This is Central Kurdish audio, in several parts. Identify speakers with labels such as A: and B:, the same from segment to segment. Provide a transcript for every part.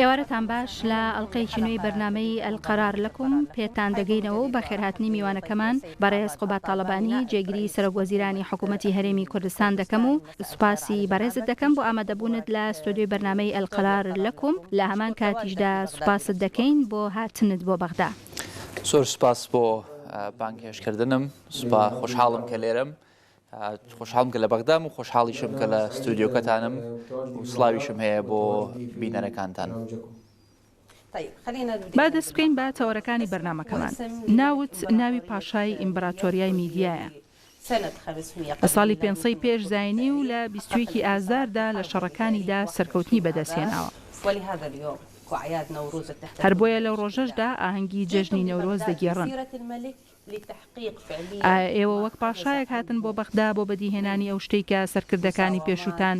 A: ئێوارەتان باش لە ئەڵقەیەکی نوێی بەرنامەی القرار لکم پێتان دەگەینەوە و بەخێرهاتنی میوانەکەمان بەڕێز قوباد تاڵەبانی جێگری سەرۆک وەزیرانی حکوومەتی هەرێمی کوردستان دەکەم و سوپاسی بەڕێزت دەکەم بۆ ئامادەبوونت لە ستۆدیۆی بەرنامەی القرار لکم لە هەمان کاتیشدا سوپاست دەکەین بۆ هاتنت بۆ بەغدا.
B: زۆر سوپاس بۆ بانگهێشتکردنم، سوپا خۆشحاڵم کە لێرەم. خۆشحاڵم کە لە بەغدام و خۆشحاڵیشم کە لە ستۆدیۆکەتانم و سڵاویشم هەیە بۆ بینەرەکانتان.
C: با دەست بکەین بە تەوەرەکانی بەرنامەکەمان. ناوت ناوی پاشای ئیمبراتۆریای میدیایە. لە ساڵی پێنج سەد پێش زاینی و لە 21 ی ئازاردا لە شەڕەکانیدا سەرکەوتنی بەدەستهێناوە. هەر بۆیە لەو ڕۆژەشدا ئاهەنگی جەژنی نەورۆز دەگێڕن. ئایا ئێوە وەک پاشایەک هاتن بۆ بەغدا بۆ بەدیهێنانی ئەو شتەی کە سەرکردەکانی پێشووتان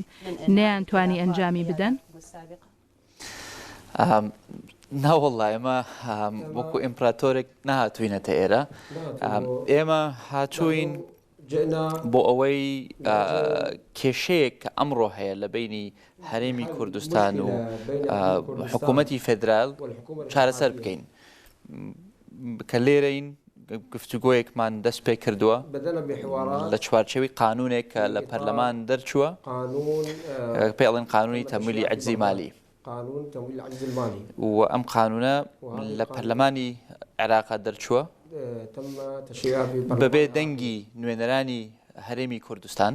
C: نەیانتوانی ئەنجامی بدەن؟
B: ناوەڵا ئێمە وەکو ئیمپراتۆرێک نەهاتووینەتە ئێرە ئێمە هاتووین بۆ ئەوەی کێشەیەک کە ئەمڕۆ هەیە لە بینی هەرێمی کوردستان و حکوومەتی فێدرال چارەسەر بکەین کە لێرەین گفتوگۆیەکمان دەست پێ کردووە لە چوارچێوەی قانونێک کە لە پەرلەمان دەرچووە پێ ئەڵێن قانونی تەمویلی عەجزی مالی و ئەم قانونە لە پەرلەمانی عێراقا دەرچووە بەبێ دەنگی نوێنەرانی هەرێمی کوردستان.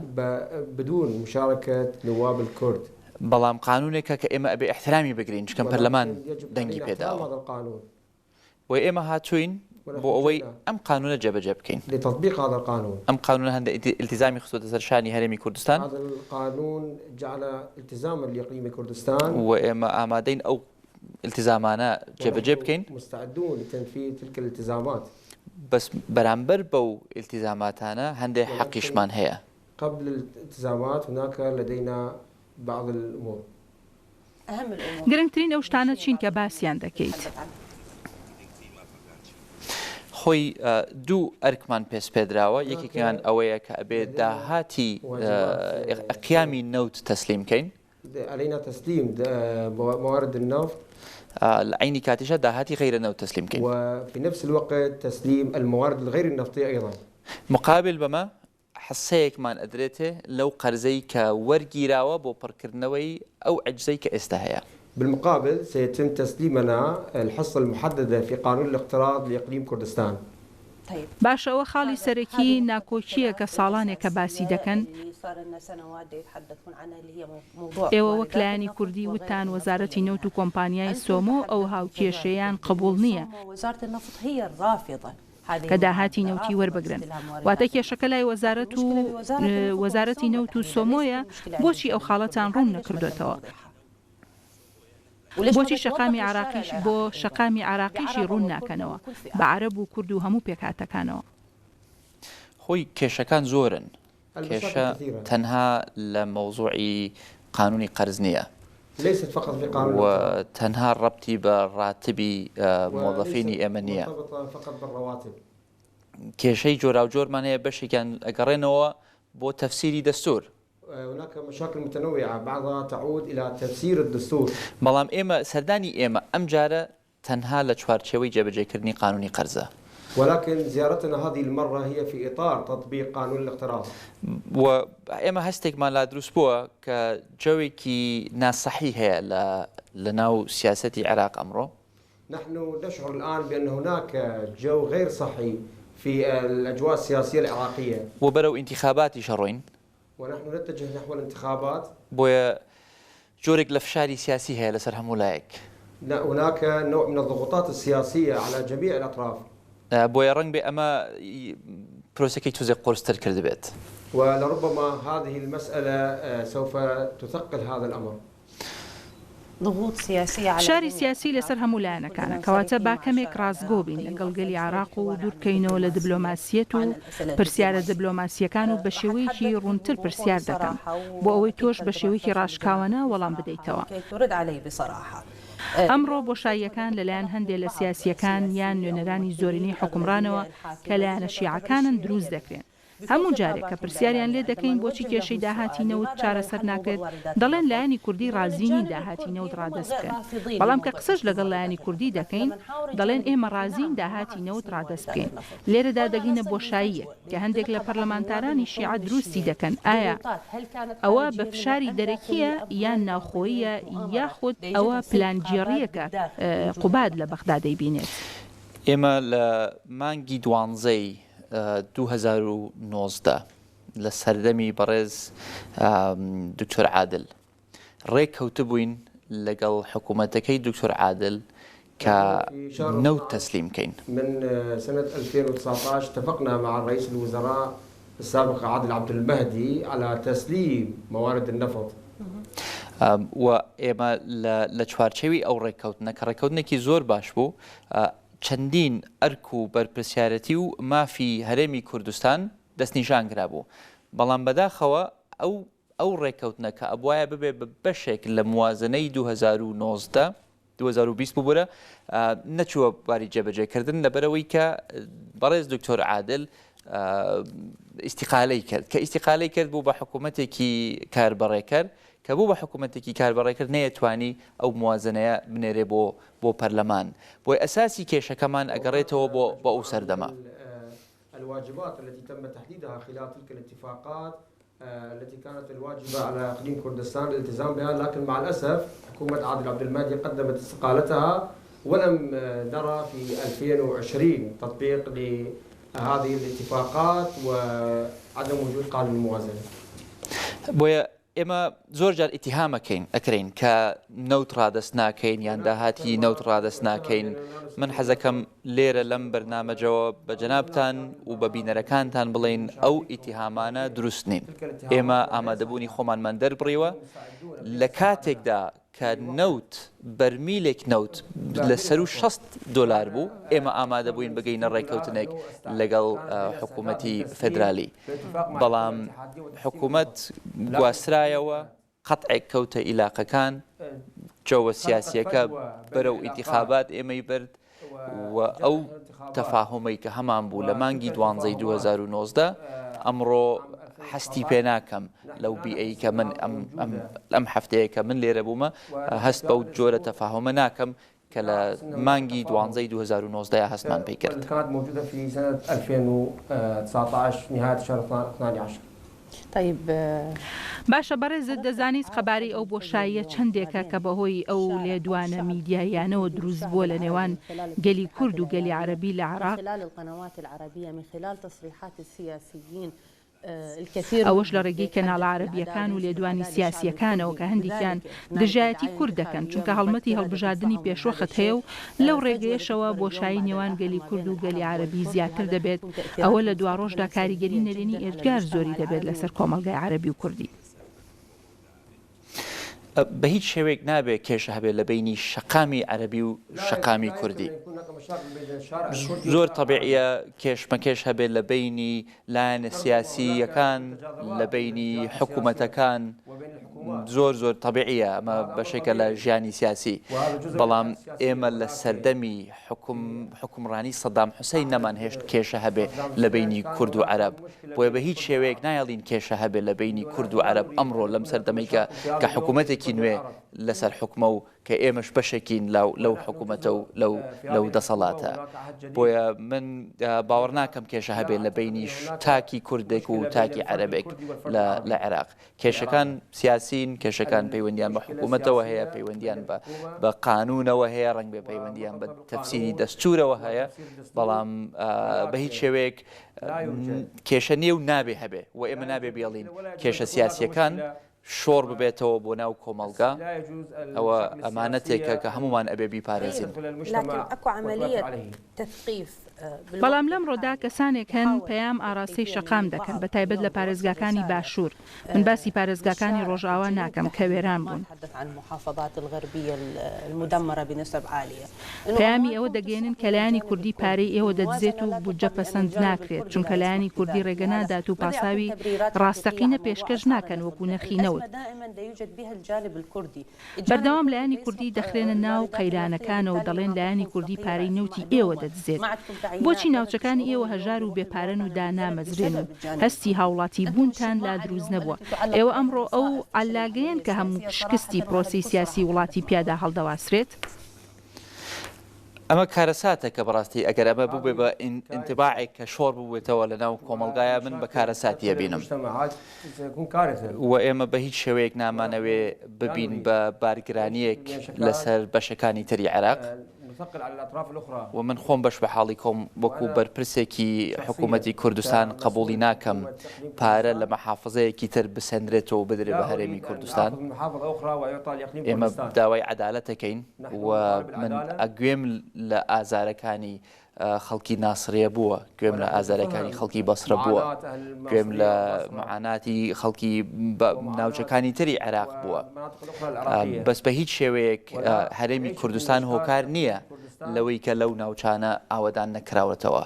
B: بەڵام قانونێکە کە ئێمە ئەبێ ئیحترامی بگرین چونکە پەرلەمان دەنگی پێداوە. بۆیە ئێمە هاتووین بۆ ئەوەی ئەم قانونە جێبەجێ بکەین. ئەم قانونە هەندێک ئیلتیزامی خستۆتە سەر شانی هەرێمی کوردستان. و ئێمە ئامادەین ئەو ئیلتیزامانە جێبەجێ بکەین. بەس بەرامبەر بەو ئیلتیزاماتانە هەندێ حەقیشمان هەیە.
C: گرنگترین ئەو شتانە چین کە باسیان دەکەیت؟
B: خۆی دوو ئەرکمان پێسپێدراوە، یەکێکیان ئەوەیە کە ئەبێ داهاتی قیامی نەوت تەسلیم کەین. لە عەینی کاتیشا داهاتی غەیرە نەوت تەسلیم کەین. مقابل بەمە حسەیەکمان ئەدرێتێ لەو قەرزەی کە وەرگیراوە بۆ پڕکردنەوەی ئەو عەجزەی کە ئێستا هەیە.
D: بالمقابل سيتم تسليمنا الحصة المحددة في قانون الاقتراض لإقليم كردستان.
C: باشە ئەوە خاڵی سەرەکی ناکۆکییە کە ساڵانێکە باسی دەکەن؟ ئێوە وەک لایەنی کوردی وتتان وەزارەتی نەوت و کۆمپانیای سۆمۆ ئەو هاوکێشەیەیان قبوڵ نییە کە داهاتی نەوتی وەربگرن. واتە کێشەکە لای وەزارەت و وەزارەتی نەوت و سۆمۆیە، بۆچی ئەو خاڵەتان ڕوون نەکردۆتەوە؟ بۆچی شەقامی عێراقیش بۆ شەقامی عێراقیشی ڕوون ناکەنەوە بە عەرەب و کورد و هەموو پێکهاتەکانەوە؟
B: خۆی کێشەکان زۆرن، کێشە تەنها لە مەوزوعی قانونی قەرز نییە و تەنها ڕەبتی بە ڕاتبی مۆزەفینی ئێمە نییە. کێشەی جۆراوجۆرمان هەیە بەشێکیان ئەگەڕێنەوە بۆ تەفسیری دەستور. بەڵام ئێمە سەردانی ئێمە ئەمجارە تەنها لە چوارچێوەی جێبەجێکردنی قانونی قەرزە.
D: ولكن زیارتنا هذه المرة هي في اطار تطبیق قانون الاقتراض.
B: و ئێمە هەستێکمان لا دروست بووە کە جەوێکی ناسەحی هەیە لە لە ناو سیاسەتی عێراق ئەمڕۆ.
D: نحن نشعر الآن بأن هناك جو غیر صحی في الأجواء السیاسیە العراقیە.
B: و بەرەو ئینتیخاباتیش ئەڕۆین.
D: ونحن نتجه نحو الانتخابات.
B: بۆیە جۆرێک لە فشاری سیاسی هەیە لەسەر هەموو لایەک.
D: هناک نوع من الضغوطات السیاسیە علی جمیع الاطراف.
B: بۆیە ڕەنگبێ ئەمە پرۆسەکەی تۆزێک قورستر کردبێت.
D: ولربما هذه المسئلە سوف تثقل هذا الامر.
C: فشاری سیاسی لەسەر هەموو لایەنەکانە، کەواتە با کەمێک ڕاستگۆ بین لەگەڵ گەلی عێراق و دووربکەوینەوە لە دبلۆماسییەت و پرسیارە دبلۆماسییەکان و بەشێوەیەکی ڕوونتر پرسیار دەکەم بۆ ئەوەی تۆش بەشێوەیەکی ڕاشکاوانە وەڵام بدەیتەوە. ئەمڕۆ بۆشاییەکان لەلایەن هەندێ لە سیاسییەکان یان نوێنەرانی زۆرینەی حوکمڕانەوە کە لایەنە شیعەکانن دروست دەکرێن. هەموو جارێک کە پرسیاریان لێ دەکەین بۆچی کێشەی داهاتی نەوت چارەسەر ناکرێت، دەڵێن لایەنی کوردی ڕازی نین داهاتی نەوت ڕادەست بکەن. بەڵام کە قسەش لەگەڵ لایەنی کوردی دەکەین، دەڵێن ئێمە ڕازین داهاتی نەوت ڕادەست بکەین. لێرەدا دەگەینە بۆشاییەک کە هەندێک لە پەرلەمانتارانی شیعە دروستی دەکەن، ئایا ئەوە بە فشاری دەرەکییە یان ناوخۆییە یاخود ئەوە پلانگێڕییەکە قوباد لە بەغدا دەیبینێت؟
B: ئێمە لە مانگی دوانزەی 2019 لە سەردەمی بەڕێز دکتۆر عادل ڕێک کەوتبووین لەگەڵ حکوومەتەکەی دکتۆر عادل کە نەوت تەسلیم کەین.
D: من سنة 2019 اتفقنا مع رئيس الوزراء السابق عادل عبد المهدي على تسليم موارد النفط.
B: و ئێمە لە چوارچێوی ئەو ڕێککەوتنە کە ڕێککەوتنێکی زۆر باش بوو چەندین ئەرک و بەرپرسیارەتی و مافی هەرێمی کوردستان دەستنیشان کرابوو بەڵام بەداخەوە ئەو ئەو ڕێککەوتنە کە ئەبوایە ببێ بە بەشێک لە موازنەی 2019 2020 ببورە نەچووە باری جێبەجێکردن لەبەرەوەی کە بەڕێز دکتۆر عادل ئیستیقالەی کرد کە ئیستیقالەی کرد بوو بە حکوومەتێکی کاربەڕێکەر کە بوو بە حکوومەتێکی کاربەڕێکرد نەیەتوانی ئەو موازنەیە بنێرێ بۆ بۆ پەرلەمان بۆی ئەساسی کێشەکەمان ئەگەڕێتەوە بۆ بۆ ئەو سەردەمە.
D: الواجبات التي تم تحديدها خلال تلك الاتفاقات التي كانت الواجبة على إقليم كردستان الالتزام بها لكن مع الأسف حكومة عادل عبد المهدي قدمت استقالتها ولم نرى في 2020 تطبيق لهذه الاتفاقات وعدم وجود قانون الموازنة.
B: بۆیە ئێمە زۆر جار ئیتیهام ئەکەین ئەکرێین کە نەوت ڕادەست ناکەین یان داهاتی نەوت ڕادەست ناکەین من حەزەکەم لێرە لەم بەرنامەجەوە بە جەنابتان و بە بینەرەکانتان بڵێین ئەو ئیتیهامانە دروست نین ئێمە ئامادەبوونی خۆمانمان دەربڕیوە لە کاتێکدا کە نەوت بەرمیلێک نەوت لە سەروو 60 دۆلار بوو، ئێمە ئامادەبووین بگەینە ڕێککەوتنێک لەگەڵ حکوومەتی فێدرالی، بەڵام حکوومەت گواسترایەوە، قەتعێک کەوتە ئیلاقەکان، جەوە سیاسییەکە بەرەو ئینتیخابات ئێمەی برد، و ئەو تەفاهومەی کە هەمان بوو لە مانگی دوانزەی 2019 ئەمڕۆ هەستی پێ ناکەم لەو بیئەی کە من ئەم هەفتەیە کە من لێرە بوومە هەست بەو جۆرە تەفاهومە ناکەم کە لە مانگی دوانزەی 2019 هەستمان پێی کرد.
C: باشە بەڕێزت دەزانیت قەبارەی ئەو بۆشاییە چەندێکە کە بەهۆی ئەو لێدوانە میدیاییانەوە دروست بووە لە نێوان گەلی کورد و گەلی عەرەبی لە عێراق؟ ئەوەش لە ڕێگەی کەناڵە عەرەبییەکان و لێدوانی سیاسییەکانەوە کە هەندێکیان دژایەتی کورد دەکەن چونکە هەڵمەتی هەڵبژاردنی پێشوەخت هەیە و لەو ڕێگەیەشەوە بۆشایی نێوان گەلی کورد و گەلی عەرەبی زیاتر دەبێت، ئەوە لە دواڕۆژدا کاریگەری نەرێنی ئێجگار زۆری دەبێت لەسەر کۆمەڵگای عەرەبی و کوردی.
B: بە هیچ شێوەیەک نابێ کێشە هەبێت لە بەینی شەقامی عەرەبی و شەقامی کوردی. زۆر تەبیعیە کێشمەکێش هەبێت لە بەینی لایەنە سیاسییەکان، لە بەینی حکوومەتەکان، زۆر زۆر تەبیعیە ئەمە بەشێکە لە ژیانی سیاسی بەڵام ئێمە لە سەردەمی حکوم حکومڕانی سەدام حوسەین نەمان هێشت کێشە هەبێ لە بەینی کورد و عەرەب بۆیە بە هیچ شێوەیەک نایەڵین کێشە هەبێ لە بەینی کورد و عەرەب ئەمڕۆ لەم سەردەمەی کە کە حکوومەتێکی نوێ لەسەر حکومە و کە ئێمەش بەشێکین لەو لەو حکوومەتە و لەو لەو دەسەڵاتە بۆیە من باوەڕ ناکەم کێشە هەبێ لە بەینی تاکی کوردێک و تاکی عەرەبێک لە لە عێراق کێشەکان سیاسین، کێشەکان پەیوەندیان بە حکوومەتەوە هەیە، پەیوەندیان بە بە قانوونەوە هەیە، ڕەنگ بێ پەیوەندیان بە تەفسیری دەستوورەوە هەیە، بەڵام بە هیچ شێوەیەک کێشە نییە و نابێ هەبێ و ئێمە نابێ بێڵین کێشە سیاسییەکان شۆڕ ببێتەوە بۆ ناو کۆمەڵگا، ئەوە ئەمانەتێکە کە هەموومان ئەبێ بیپارێزین.
C: بەڵام لەمڕۆدا کەسانێک هەن پەیام ئاڕاستەی شەقام دەکەن، بەتایبەت لە پارێزگاکانی باشوور، من باسی پارێزگاکانی ڕۆژئاوا ناکەم کە وێران بوون. پەیامی ئەوە دەگەیەنن کە لایەنی کوردی پارەی ئێوە دەدزێت و بودجە پەسەند ناکرێت، چونکە لایەنی کوردی ڕێگە نادات و پاساوی ڕاستەقینە پێشکەش ناکەن وەکو نرخی نەوت. کەوت. بەردەوام لایەنی کوردی دەخرێنە ناو قەیرانەکانەوە دەڵێن لایەنی کوردی پارەی نەوتی ئێوە دەدزێت. بۆچی ناوچەکانی ئێوە هەژار و بێ پارەن و دانامەزرێن و هەستی هاوڵاتی بوونتان لا دروست نەبووە؟ ئێوە ئەمڕۆ ئەو عەلاگەیەن کە هەموو شکستی پرۆسەی سیاسی وڵاتی پیادا هەڵدەواسرێت؟
B: ئەمە کارەساتە کە بەڕاستی ئەگەر ئەمە بووبێ بە ئینتباعێک کە شۆڕ بووبێتەوە لە ناو کۆمەڵگایە من بە کارەساتی ئەبینم و ئێمە بە هیچ شێوەیەک نامانەوێ ببین بە بارگرانیەک لەسەر بەشەکانی تری عێراق. و من خۆم بەش بە حاڵی کۆم وەکو بەرپرسێکی حکوومەتی کوردستان قبوڵی ناکەم پارە لە مەحافزەیەکی تر بسەندرێتەوە بدرێ بە هەرێمی کوردستان. ئێمە داوای عەدالەتەکەین و من گوێم لە ئازارەکانی خەڵکی ناسریە بووە، گوێم لە ئازارەکانی خەڵکی بەسرە بووە، گوێم لە معاناتی خەڵکی ناوچەکانی تری عێراق بووە. بەس بە هیچ شێوەیەک هەرێمی کوردستان هۆکار نییە لەوەی کە لەو ناوچانە ئاوەدان نەکراوەتەوە.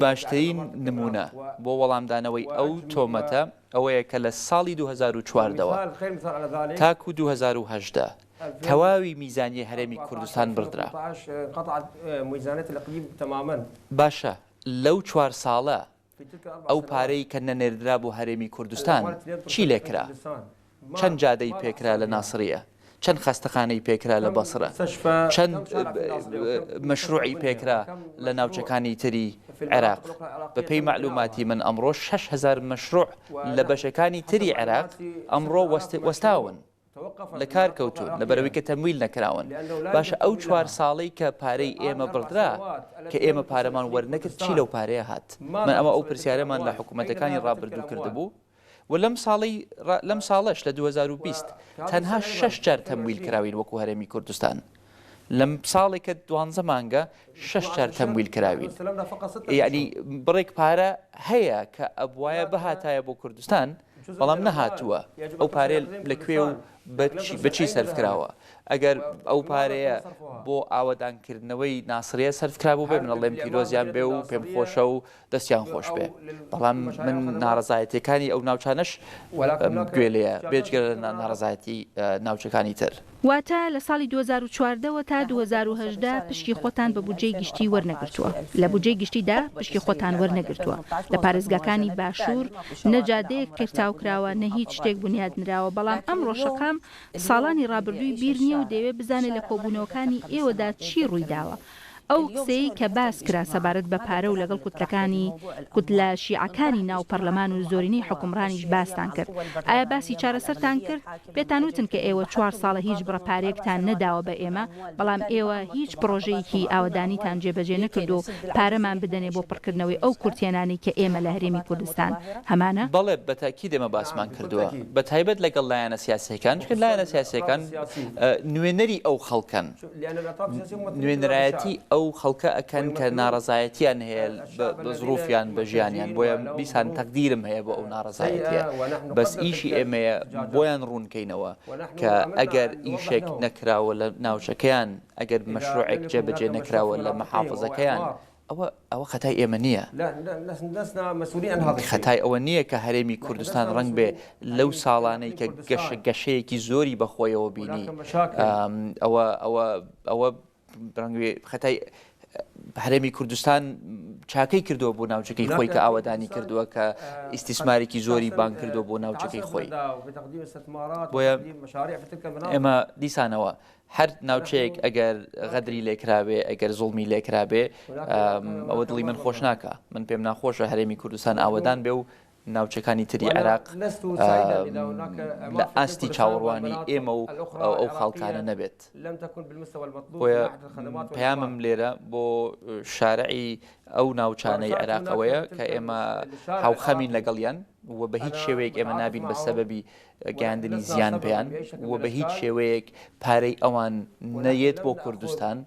B: باشترین نمونە بۆ وەڵامدانەوەی ئەو تۆمەتە ئەوەیە کە لە ساڵی 2014 ەوە تاکو 2018 تەواوی میزانیەی هەرێمی کوردستان بڕدرا. باشە لەو چوار ساڵە ئەو پارەی کە نەنێردرا بۆ هەرێمی کوردستان چی لێکرا؟ چەند جادەی پێکرا لە ناسریە؟ چەند خەستەخانەی پێکرا لە بەسرە؟ چەند مەشروعی پێکرا لە ناوچەکانی تری عێراق؟ بەپێی مەعلوماتی من ئەمڕۆ 6000 مەشروع لە بەشەکانی تری عێراق ئەمڕۆ وەستاون. لە کار کەوتوون لەبەرئەوەی کە تەمویل نەکراون باشە ئەو چوار ساڵەی کە پارەی ئێمە بڕدرا کە ئێمە پارەمان وەرنەگرت چی لەو پارەیە هات من ئەمە ئەو پرسیارەمان لە حکوومەتەکانی ڕابردوو کردبوو و لەم ساڵی لەم ساڵەش لە 2020 تەنها شەش جار تەمویل کراوین وەکو هەرێمی کوردستان لەم ساڵێک کە دوانزە مانگە شەش جار تەمویل کراوین یعنی بڕێک پارە هەیە کە ئەبوایە بهاتایە بۆ کوردستان بەڵام نەهاتووە ئەو پارەیە لە کوێ و بەچی سەرف کراوە ئەگەر ئەو پارەیە بۆ ئاوەدانکردنەوەی ناسریە سەرف کرابوو بێ من ئەڵێم پیرۆزیان بێ و پێم خۆشە و دەستیان خۆش بێ بەڵام من ناڕەزایەتیەکانی ئەو ناوچانەش گوێ لێیە بێجگە لە ناڕەزایەتی ناوچەکانی تر.
A: واتە لە ساڵی 2014 وە تا 2018 پشکی خۆتان بە بودجەی گشتی وەرنەگرتووە، لە بودجەی گشتیدا پشکی خۆتان وەرنەگرتووە، لە پارێزگاکانی باشوور نە جادەیەک قیرتاو کراوە نە هیچ شتێک بونیاد نراوە، بەڵام ئەمڕۆ شەقام ساڵانی ڕابردووی بیر نییە و دەیەوێت بزانێت لە کۆبوونەوەکانی ئێوەدا چی ڕوویداوە. ئەو قسەیەی کە باس کرا سەبارەت بە پارە و لەگەڵ کوتلەکانی کوتلە شیعەکانی ناو پەرلەمان و زۆرینەی حوکمڕانیش باستان کرد ئایا باسی چارەسەرتان کرد؟ پێتان وتن کە ئێوە چوار ساڵە هیچ بڕە پارەیەکتان نەداوە بە ئێمە بەڵام ئێوە هیچ پڕۆژەیەکی ئاوەدانیتان جێبەجێ نەکردووە و پارەمان بدەنێ بۆ پڕکردنەوەی ئەو کورتهێنانەی کە ئێمە لە هەرێمی کوردستان هەمانە؟
B: بەڵێ بە تەئکید ئێمە باسمان کردووە بە تایبەت لەگەڵ لایەنە سیاسییەکان چونکە لایەنە سیاسییەکان نوێنەری ئەو خەڵکەن. نوێنەرایەتی ئەو خەڵکە ئەکەن کە ناڕەزایەتیان هەیە بە زروفیان بە ژیانیان بۆیە دیسان تەقدیرم هەیە بۆ ئەو ناڕەزایەتیە بەس ئیشی ئێمەیە بۆیان ڕوونکەینەوە کە ئەگەر ئیشێک نەکراوە لە ناوچەکەیان ئەگەر مەشروعێک جێبەجێ نەکراوە لە مەحافزەکەیان ئەوە ئەوە خەتای ئێمە نییە. خەتای ئەوە نییە کە هەرێمی کوردستان ڕەنگ بێ لەو ساڵانەی کە گەشە گەشەیەکی زۆری بەخۆیەوە بینی ئەوە ئەوە ئەوە ڕەنگێ خەتای هەرێمی کوردستان چاکەی کردووە بۆ ناوچەکەی خۆی کە ئاوەدانی کردووە کە ئیسیسمارێکی زۆری بانگ کردووە بۆ ناوچەکەی خۆی بۆیە ئێمە دیسانەوە هەر ناوچەیەک ئەگەر غەدری لێکرابێ ئەگەر زوڵمی لێکرابێ ئەوە دڵی من خۆش ناکا من پێم ناخۆشە هەرێمی کوردستان ئاوەدان بێ و ناوچەکانی تری عێراق لە ئاستی چاوەڕوانی ئێمە و ئەو خەڵکانە نەبێت بۆیە پەیامم لێرە بۆ شارعی ئەو ناوچانەی عێراق ئەوەیە کە ئێمە هاوخەمین لەگەڵیان و بە هیچ شێوەیەک ئێمە نابین بە سەبەبی گەیاندنی زیان پێیان و بە هیچ شێوەیەک پارەی ئەوان نەیەت بۆ کوردستان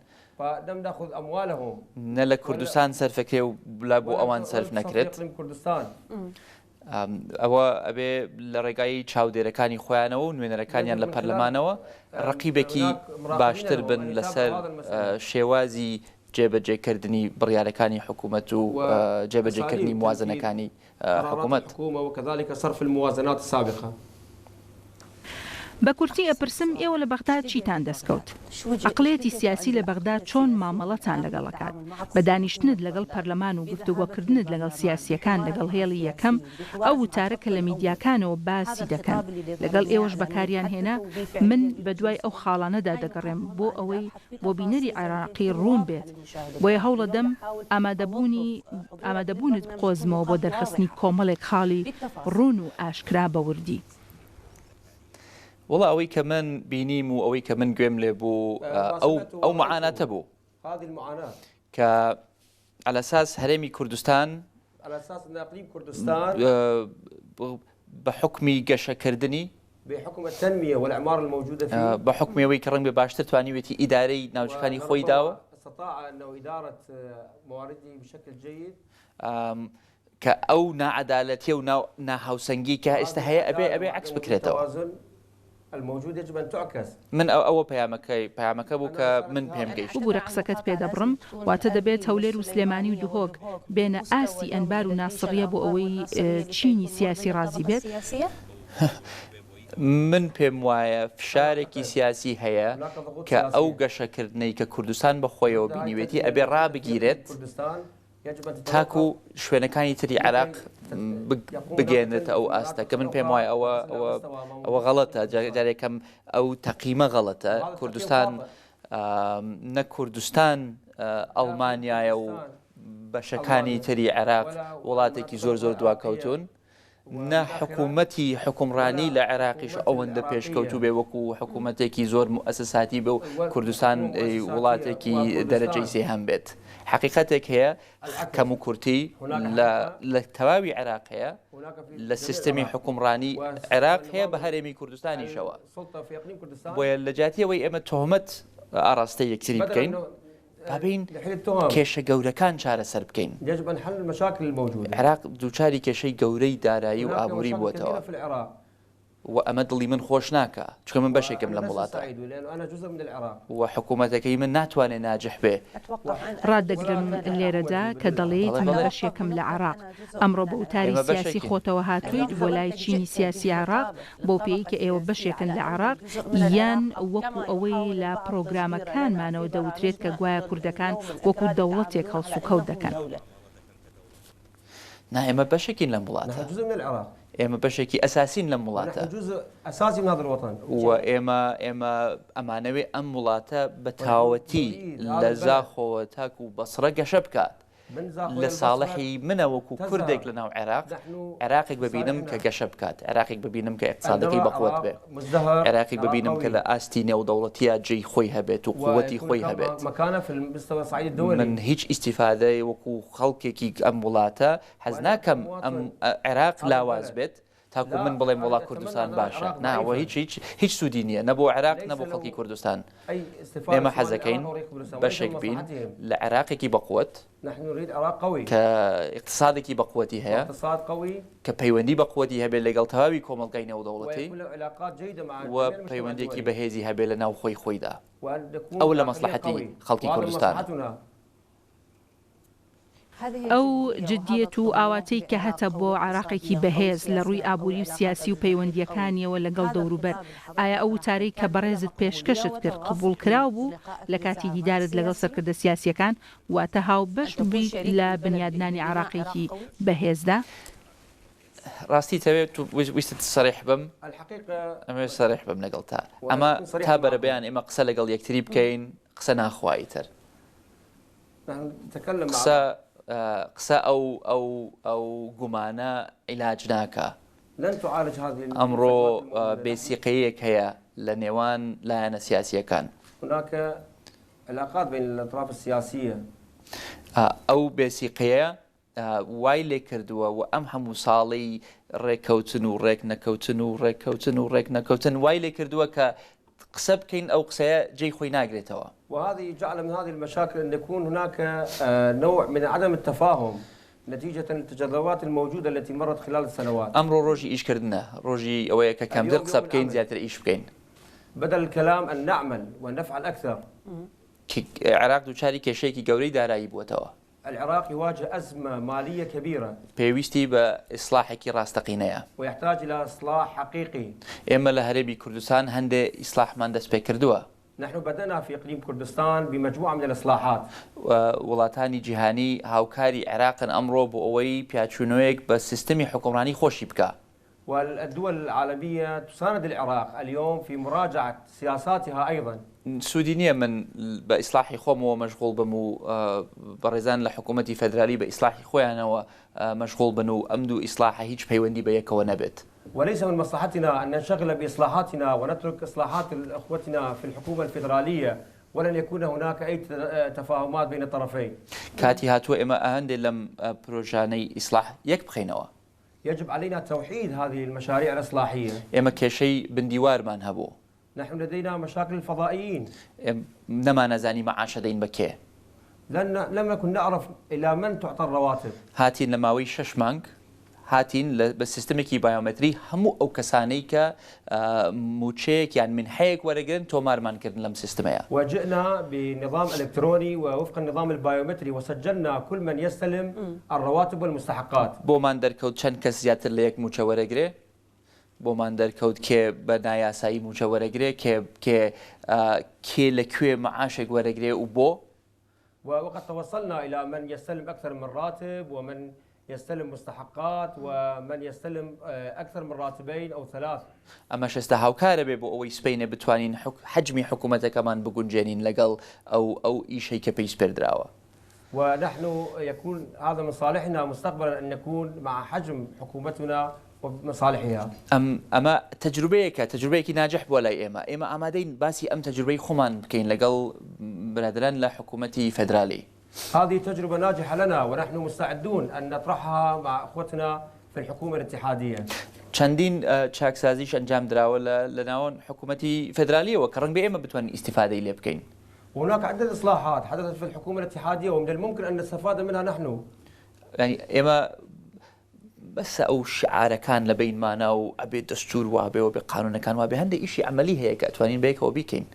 B: نە لە کوردستان سەرفەکرێ و لە بۆ ئەوان سەرف نەکرێت. ئەوە ئەبێ لە ڕێگای چاودێرەکانی خۆیانەوە و نوێنەرەکانیان لە پەرلەمانەوە ڕقیبێکی باشتر بن لەسەر شێوازی جێبەجێکردنی بڕیارەکانی حکوومەت و جێبەجێکردنی موازنەکانی حکومەت.
C: بە کورتی ئەپرسم ئێوە لە بەغدا چیتان دەستکەوت؟ عەقڵیەتی سیاسی لە بەغدا چۆن مامەڵەتان لەگەڵ ئەکات؟ بە دانیشتنت لەگەڵ پەرلەمان و گفتوگۆکردنت لەگەڵ سیاسییەکان لەگەڵ هێڵی یەکەم ئەو وتارە کە لە میدیاکانەوە باسی دەکەن لەگەڵ ئێوەش بەکاریان هێنا من بەدوای ئەو خاڵانەدا دەگەڕێم بۆ ئەوەی بۆ بینەری عێراقی ڕوون بێت بۆیە هەوڵەدەم ئامادەبوونی ئامادەبوونت بقۆزمەوە بۆ دەرخستنی کۆمەڵێک خاڵی ڕوون و ئاشکرا بە وردی.
B: وەڵا ئەوەی کە من بینیم و ئەوەی کە من گوێم لێ بوو ئەو ئەو معاناتە بوو کە عەلەساس هەرێمی کوردستان بە حوکمی گەشەکردنی بە حوکمی ئەوەی کە ڕەنگبێ باشتر توانیوێتی ئیدارەی ناوچەکانی خۆی داوە کە ئەو ناعەدالەتیە و ناهاوسەنگی کە ئێستا هەیە ئەبێ ئەبێ عەکس بکرێتەوە. من ئەوە پەیامەکەی پەیامەکە بوو کە من پێم گەیشت.
C: ببورە قسەکەت پێ دەبڕم، واتە دەبێت هەولێر و سلێمانی و دهۆک بێنە ئاستی ئەنبار و ناسڕیە بۆ ئەوەی چینی سیاسی ڕازی بێت؟
B: من پێم وایە فشارێکی سیاسی هەیە کە ئەو گەشەکردنەی کە کوردستان بە خۆیەوە بینیوێتی ئەبێ ڕابگیرێت، تاکو شوێنەکانی تری عێراق بگەێنێتە ئەو ئاستە کە من پێم وایە ئەوە ئەوە ئەوە غەڵەتە جارێکەم ئەو تەقیمە غەڵەتە کوردستان نە کوردستان ئەڵمانایە و بەشەکانی تری عێراق وڵاتێکی زۆر زۆر دواکەوتون. نە حکوومەتی حوکمڕانی لە عێراقیش ئەوەندە پێشکەوتوو بێ وەکو حکوومەتێکی زۆر موئەسەساتی بێ و کوردستان وڵاتێکی دەرەجەی سێهەم بێت. حەقیقەتێک هەیە کەموکورتی لە لە تەواوی عێراق هەیە لە سیستەمی حوکمڕانی عێراق هەیە بە هەرێمی کوردستانیشەوە. بۆیە لە جیاتی ئەوەی ئێمە تۆهمەت ئاڕاستەی یەکتری بکەین، با بێین کێشە گەورەکان چارەسەر بکەین. عێراق دووچاری کێشەی گەورەی دارایی و ئابووری بووەتەوە و ئەمە دڵی من خۆش ناکا، چونکە من بەشێکم لەم وڵاتە و حکوومەتەکەی من ناتوانێ ناجح بێ.
C: ڕاتدەگرم لێرەدا کە دەڵێیت من بەشێکم لە عێراق. ئەمڕۆ بە وتاری سیاسی خۆتەوە هاتوویت بۆ لای چینی سیاسی عێراق، بەو پێیەی کە ئێوە بەشێکن لە عێراق، یان وەکو ئەوەی لە پرۆگرامەکانمانەوە دەوترێت کە گوایە کوردەکان وەکو دەوڵەتێک هەڵسوکەوت دەکەن.
B: نا ئێمە بەشێکین لەم وڵاتە، ئێمە بەشێکی ئەساسین لەم وڵاتە و ئێمە ئێمە ئەمانەوێ ئەم وڵاتە بە تەواوەتی لە زاخۆوە تاکو بەسڕە گەشە بکات. لە ساڵحی منە وەکو کوردێک لە ناو عێراق، عێراقێک ببینم کە گەشە بکات، عێراقێک ببینم کە ئیقتسادەکەی بەقوەت بێ، عێراقێک ببینم کە لە ئاستی نێودەوڵەتییا جێی خۆی هەبێت و قوەتی خۆی هەبێت. من هیچ ئیستیفادەی وەکو خەڵکێکی ئەم وڵاتە حەز ناکەم ئەم عێراق لاواز بێت، تاکو من بڵێم وەڵا کوردستان باشە نا ئەوە هیچ هیچ هیچ سوودی نییە نە بۆ عێراق نە بۆ خەڵکی کوردستان ئێمە حەزەکەین بەشێک بین لە عێراقێکی بەقوت کە اقتصادێکی بەقوەتی هەیە کە پەیوەندی بەقوەتی هەبێت لەگەڵ تەواوی کۆمەڵگای نێودەوڵەتی و پەیوەندێکی بەهێزی هەبێت لە ناوخۆی خۆیدا ئەوە لە مەسلحەتی خەڵکی کوردستانە.
C: ئەو جدیەت و ئاواتەی کە هەتە بۆ عێراقێکی بەهێز لە ڕووی ئابووری و سیاسی و پەیوەندییەکانیەوە لەگەڵ دەوروبەر، ئایا ئەو وتارەی کە بەڕێزت پێشکەشت کرد قبوڵکراو بوو لە کاتی دیدارت لەگەڵ سەرکردە سیاسییەکان، واتە هاوبەش بوویت لە بنیادنانی عێراقێکی بەهێزدا؟
B: ڕاستی تەوێت ویستت سەریح بم ئەمەوێت سەریح بم لەگەڵ تا ئەمە تا بەرەبەیان ئێمە قسە لەگەڵ یەکتری بکەین قسە ناخوا ئیتر. قسە قسە ئەو ئەو ئەو گومانە عیلاج ناکا. ئەمڕۆ بێ سیقەیەک هەیە لە نێوان لایەنە سیاسییەکان. ئەو بێ سیقەیە وای لێکردووە و ئەم هەموو ساڵەی ڕێککەوتن و ڕێکنەکەوتن و ڕێککەوتن و ڕێکنەکەوتن وای لێکردووە کە قسە بکەین ئەو قسەیە جێی خۆی ناگرێتەوە.
D: وهذه جعل من هذه المشاکل ان يكون هناك نوع من عدم التفاهم نتيجة للتجربات الموجودة التي مرت خلال السنوات.
B: ئەمڕۆ ڕۆژی ئیشکردنە، ڕۆژی ئەوەیە کە کەمتر قسە بکەین زیاتر ئیش بکەین.
D: بدل الكلام ان نعمل وان نفعل اكثر.
B: عێراق دووچاری کێشەیەکی گەورەی دارایی بووەتەوە.
D: العراق يواجه أزمة مالية كبيرة.
B: پێویستی بە ئیسڵاحێکی ڕاستەقینەیە.
D: ويحتاج إلى إصلاح حقيقي.
B: ئێمە لە هەرێمی کوردستان هەندێ ئیسڵاحمان دەستپێکردووە.
D: نحن بدأنا في إقليم كردستان بمجموعة من الإصلاحات.
B: وڵاتانی جیهانی هاوکاری عێراقن ئەمڕۆ بۆ ئەوەی پیاچوونەوەیەک بە سیستمی حوکمڕانی خۆشی بکا.
D: والدول العالمية تساند العراق اليوم في مراجعة سياساتها أيضا.
B: سوودی نییە من بە ئیسلاحی خۆمەوە مەشغوڵ بم و بەڕێزان لە حکوومەتی فێدرالی بە ئیسلاحی خۆیانەوە مەشغوڵ بن و ئەم دوو ئیسلاحە هیچ پەیوەندی بە یەکەوە نەبێت.
D: وليس من مصلحتنا أن ننشغل بإصلاحاتنا ونترك إصلاحات إخوتنا في الحكومة الفيدرالية ولن يكون هناك أي تفاهمات بين الطرفين.
B: کاتی هاتووە ئێمە هەندێ لەم پرۆژانەی ئیسلاح یەک بخەینەوە.
D: يجب علينا توحيد هذه المشاريع الإصلاحية.
B: ئێمە کێشەی بندیوارمان هەبوو.
D: نحن لدينا مشاكل الفضائيين.
B: نەمانەزانی مەعاش ئەدەین بە کێ.
D: لن لم نكن نعرف إلى من تعطى الرواتب.
B: هاتین لە ماوەی شەش مانگ هاتین لە بە سیستمێکی بایۆمەتری هەموو ئەو کەسانەی کە مووچەیەک یان مینحەیەک وەرەگرن تۆمارمان کردن لەم سیستمەیا.
D: وجئنا بنظام إلكتروني ووفق النظام البايومتري وسجلنا كل من يستلم الرواتب والمستحقات.
B: بۆمان دەرکەوت چەند کەس زیاتر لە یەک مووچە وەرەگرێ، بۆمان دەرکەوت کێ بە نایاسایی مووچە وەرەگرێ، کێ کێ کێ لە کوێ مەعاشێک وەرەگرێ و بۆ.
D: وقد توصلنا إلى من يستلم أكثر من راتب ومن يستلم مستحقات ومن يستلم أكثر من راتبين أو ثلاث.
B: ئەمەش ئێستا هاوکارە بێ بۆ ئەوەی سبەینێ بتوانین حەجمی حکومەتەکەمان بگونجێنین لەگەڵ ئەو ئەو ئیشەی کە پێی سپێردراوە.
D: ونحن يكون هذا من صالحنا مستقبلا أن نكون مع حجم حكومتنا ومصالحها.
B: ئەم ئەمە تەجروبەیەکە، تەجروبەیەکی ناجح بووە لای ئێمە، ئێمە ئامادەین باسی ئەم تەجروبەی خۆمان بکەین لەگەڵ برادەران لە حکومەتی فێدرالی.
D: هذه تجربة ناجحة لنا ونحن مستعدون أن نطرحها مع اخوتنا في الحكومة الاتحادية.
B: چەندین چاکسازیش ئەنجام دراوە لە ناوەن حکومەتی فێدرالیەوە کە ڕەنگبێ ئێمە بتوانین ئیستیفادەی لێ بکەین.
D: هناك عدة اصلاحات حدثت في الحكومة الاتحادية ومن الممكن أن نستفاد منها نحن.
B: یانی ئێمە بەسە ئەو شعارەکان لە بەینمانا و ئەبێ دەستوور وابێ و بێ قانوونەکان وابێ، هەندێ ئیشی عەمەلی هەیە کە ئەتوانین بەیەکەوە بیکەین.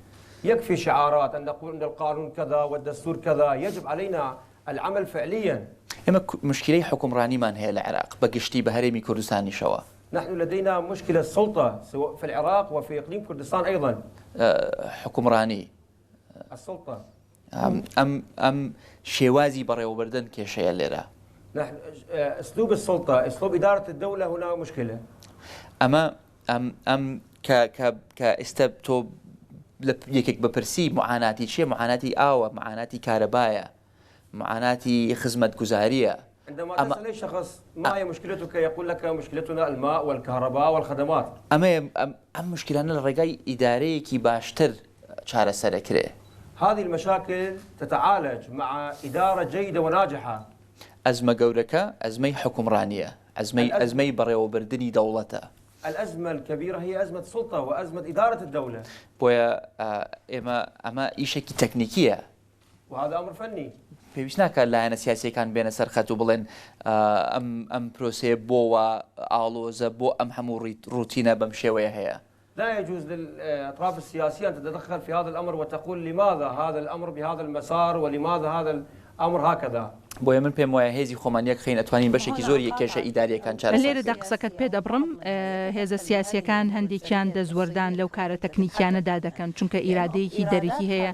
D: يكفي شعارات أن نقول أن القانون كذا والدستور كذا يجب علينا العمل فعليا.
B: ئێمە مشکیلەی حوکمڕانیمان هەیە لە عێراق بە گشتی بە هەرێمی کوردستانیشەوە.
D: نحن لدينا مشكلة سلطة سواء في العراق وفي إقليم كردستان أيضا.
B: حوکمڕانی.
D: السلطە.
B: ئەم ئەم شێوازی بەڕێوەبردن کێشەیە لێرە.
D: نحن اسلوب السلطە اسلوب ادارة الدولە هنا مشکلە.
B: ئەمە ئەم ئەم کە کە کە ئێستا تۆ لە یەکێک بپرسی معاناتی چییە معاناتی ئاوە معاناتی کارەبایە معاناتی خزمەتگوزارییە.
D: عندما
B: ئەمە
D: تسأل أي شخص ما هي مشكلتك يقول لك مشكلتنا الماء والكهرباء والخدمات.
B: ئەمەیە ئەم مشکلانە لە ڕێگای ئیدارەیەکی باشتر چارەسەرەکرێ.
D: هذه المشاكل تتعالج مع ادارە جيدە وناجحە.
B: ئەزمە گەورەکە ئەزمەی حوکمڕانییە، ئەزمەی ئەزمەی بەڕێوەبردنی دەوڵەتە.
D: الازمە الكبیرە هی ازمە سلطە و ازمە ادارە الدولە.
B: بۆیە ئێمە ئەمە ئیشێکی تەکنیکییە.
D: وهذا امر فنی.
B: پێویست ناکات لایەنە سیاسییەکان بێنە سەر خەت و بڵێن ئەم ئەم پرۆسەیە بۆ وا ئاڵۆزە، بۆ ئەم هەموو ڕوتینە بەم شێوەیە هەیە.
D: لا يجوز للأطراف السياسية أن تتدخل في هذا الأمر وتقول لماذا هذا الأمر بهذا المسار ولماذا هذا الأمر هكذا.
B: بۆیە من پێم وایە هێزی خۆمان یەک خەین ئەتوانین بەشێکی زۆری کێشە ئیدارییەکان چارەسەر
C: لێرەدا
B: بکەین.
C: قسەکەت پێ دەبڕم، هێزە سیاسییەکان هەندێکیان دەستوەردان لەو کارە تەکنیکیانەدا دەکەن، چونکە ئیرادەیەکی دەرەکی هەیە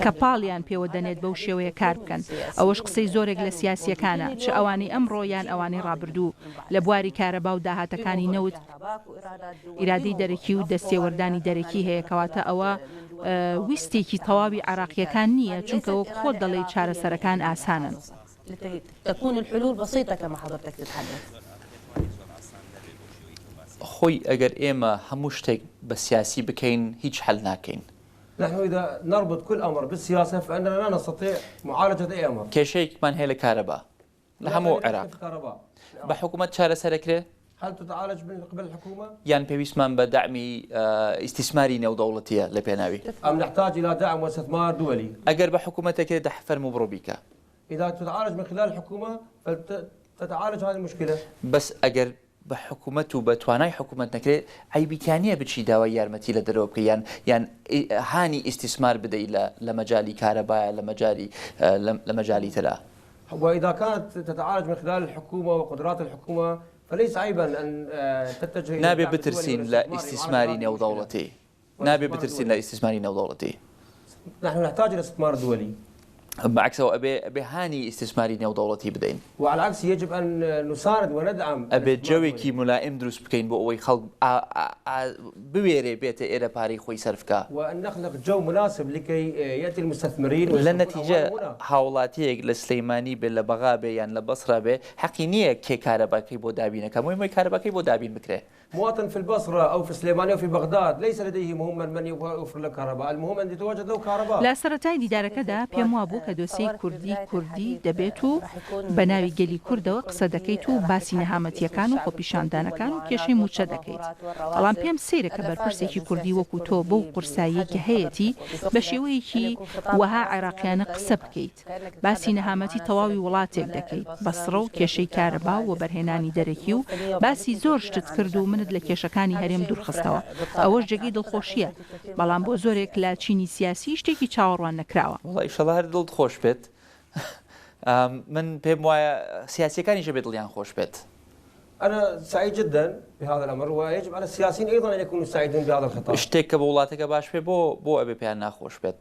C: کە پاڵیان پێوە دەنێت بەو شێوەیە کار بکەن، ئەوەش قسەی زۆرێک لە سیاسییەکانە، چ ئەوانەی ئەمڕۆ یان ئەوانەی ڕابردوو لە بواری کارەبا و داهاتەکانی نەوت، ئیرادەی دەرەکی و دەستێوەردانی دەرەکی هەیە، کەواتە ئەوە ویستێکی تەواوی عێراقییەکان نییە، چونکە وەک خۆت دەڵێی چارەسەرەکان ئاسانن.
B: خۆی ئەگەر ئێمە هەموو شتێک بە سیاسی بکەین هیچ حەل ناکەین.
D: نحن اذا نربط كل امر بالسياسة فاننا لا نستطيع معالجة اي امر.
B: کێشەیەکمان هەیە لە کارەبا لە هەموو عێراق بە حکومەت چارەسەرەکرێ؟
D: هل تتعالج من قبل الحكومة؟
B: یان پێویستمان بە دەعمی ئیستیسماری نێودەوڵەتییە لە پێناوی؟
D: ام نحتاج الى دعم واستثمار دولی.
B: ئەگەر بە حکومەت دەکرێ دە فەرموو بڕۆ بیکە.
D: اذا تتعالج من خلال الحكومة فلتتعالج هذه المشكلة.
B: بەس ئەگەر بە حکومەت و بە توانای حکومەت نەکرێ عەیبی تیا نییە بچی داوای یارمەتی لە دەرەوە بکەی یان یان هانی ئیستیسمار بدەی لە لە مەجالی کارەبایە لە مەجالی لە مەجالی ترا.
D: وإذا كانت تتعالج من خلال الحكومة وقدرات الحكومة فليس عيبا أن تتجه إلى
B: نابێ
D: الدعم الدولي
B: بترسین لە
D: والاستثمار لمعالجة
B: ئیستیسماری
D: هذه المشكلة.
B: نێودەوڵەتی. نابێ
D: والاستثمار
B: بترسین
D: الدولي.
B: لە ئیستیسماری نێودەوڵەتی.
D: نحن نحتاج إلى استثمار دولي.
B: بە عەکسەوە ئەبێ ئەبێ هانی ئیستیسماری نێودەوڵەتی بدەین.
D: وعلى العكس يجب أن نساند وندعم
B: ئەبێ
D: الاستثمار
B: جەوێکی
D: الدولي.
B: مولائیم دروست بکەین بۆ ئەوەی خەڵک ئا ئا ئا بوێرێ بێتە ئێرە پارەی خۆی سەرف کا.
D: وأن نخلق جو مناسب لكي يأتي المستثمرين
B: لە
D: ويصرفون
B: نەتیجە
D: أموالهم هنا.
B: هاوڵاتییەک لە سلەیمانی بێ لە بەغا بێ یان لە بەسرە بێ حەقی نییە کێ کارەباکەی بۆ دابینەکا مهمە کارەباکەی بۆ دابین بکرێ.
D: مواطن في البصرة أو في سليمانية أو في بغداد ليس لديه مهما من يوفر له كهرباء المهم أن يتواجد له كهرباء.
C: لە سەرەتای دیدارەکەدا پێم وابوو کە دۆسیەی کوردی کوردی دەبێت و بە ناوی گەلی کوردەوە قسە دەکەیت و باسی نەهامەتییەکان و خۆپیشاندانەکان و کێشەی مووچە دەکەیت، بەڵام پێم سەیرە کە بەرپرسێکی کوردی وەکو تۆ بەو قورساییەی کە هەیەتی بە شێوەیەکی وەها عێراقیانە قسە بکەیت. باسی نەهامەتی تەواوی وڵاتێک دەکەیت، بەسڕە و کێشەی کارەبا و وەبەرهێنانی دەرەکی و باسی زۆر شتت کرد و منت لە کێشەکانی هەرێم دوورخستەوە، ئەوەش جێگەی دڵخۆشییە، بەڵام بۆ زۆرێک لە چینی سیاسی شتێکی چاوەڕوان نەکراوە.
B: وەڵا ئیشەڵا هەر دڵت خۆش بێت من پێم وایە سیاسیەکانیش ئەبێ دڵیان خۆش بێت.
D: انا سعيد جدا بهذا الامر ويجب على السياسيين ايضا ان يكونوا سعيدون بهذا الخطاب.
B: شتێک کە بۆ وڵاتەکە باش بێ بۆ بۆ ئەبێ پێیان ناخۆش بێت؟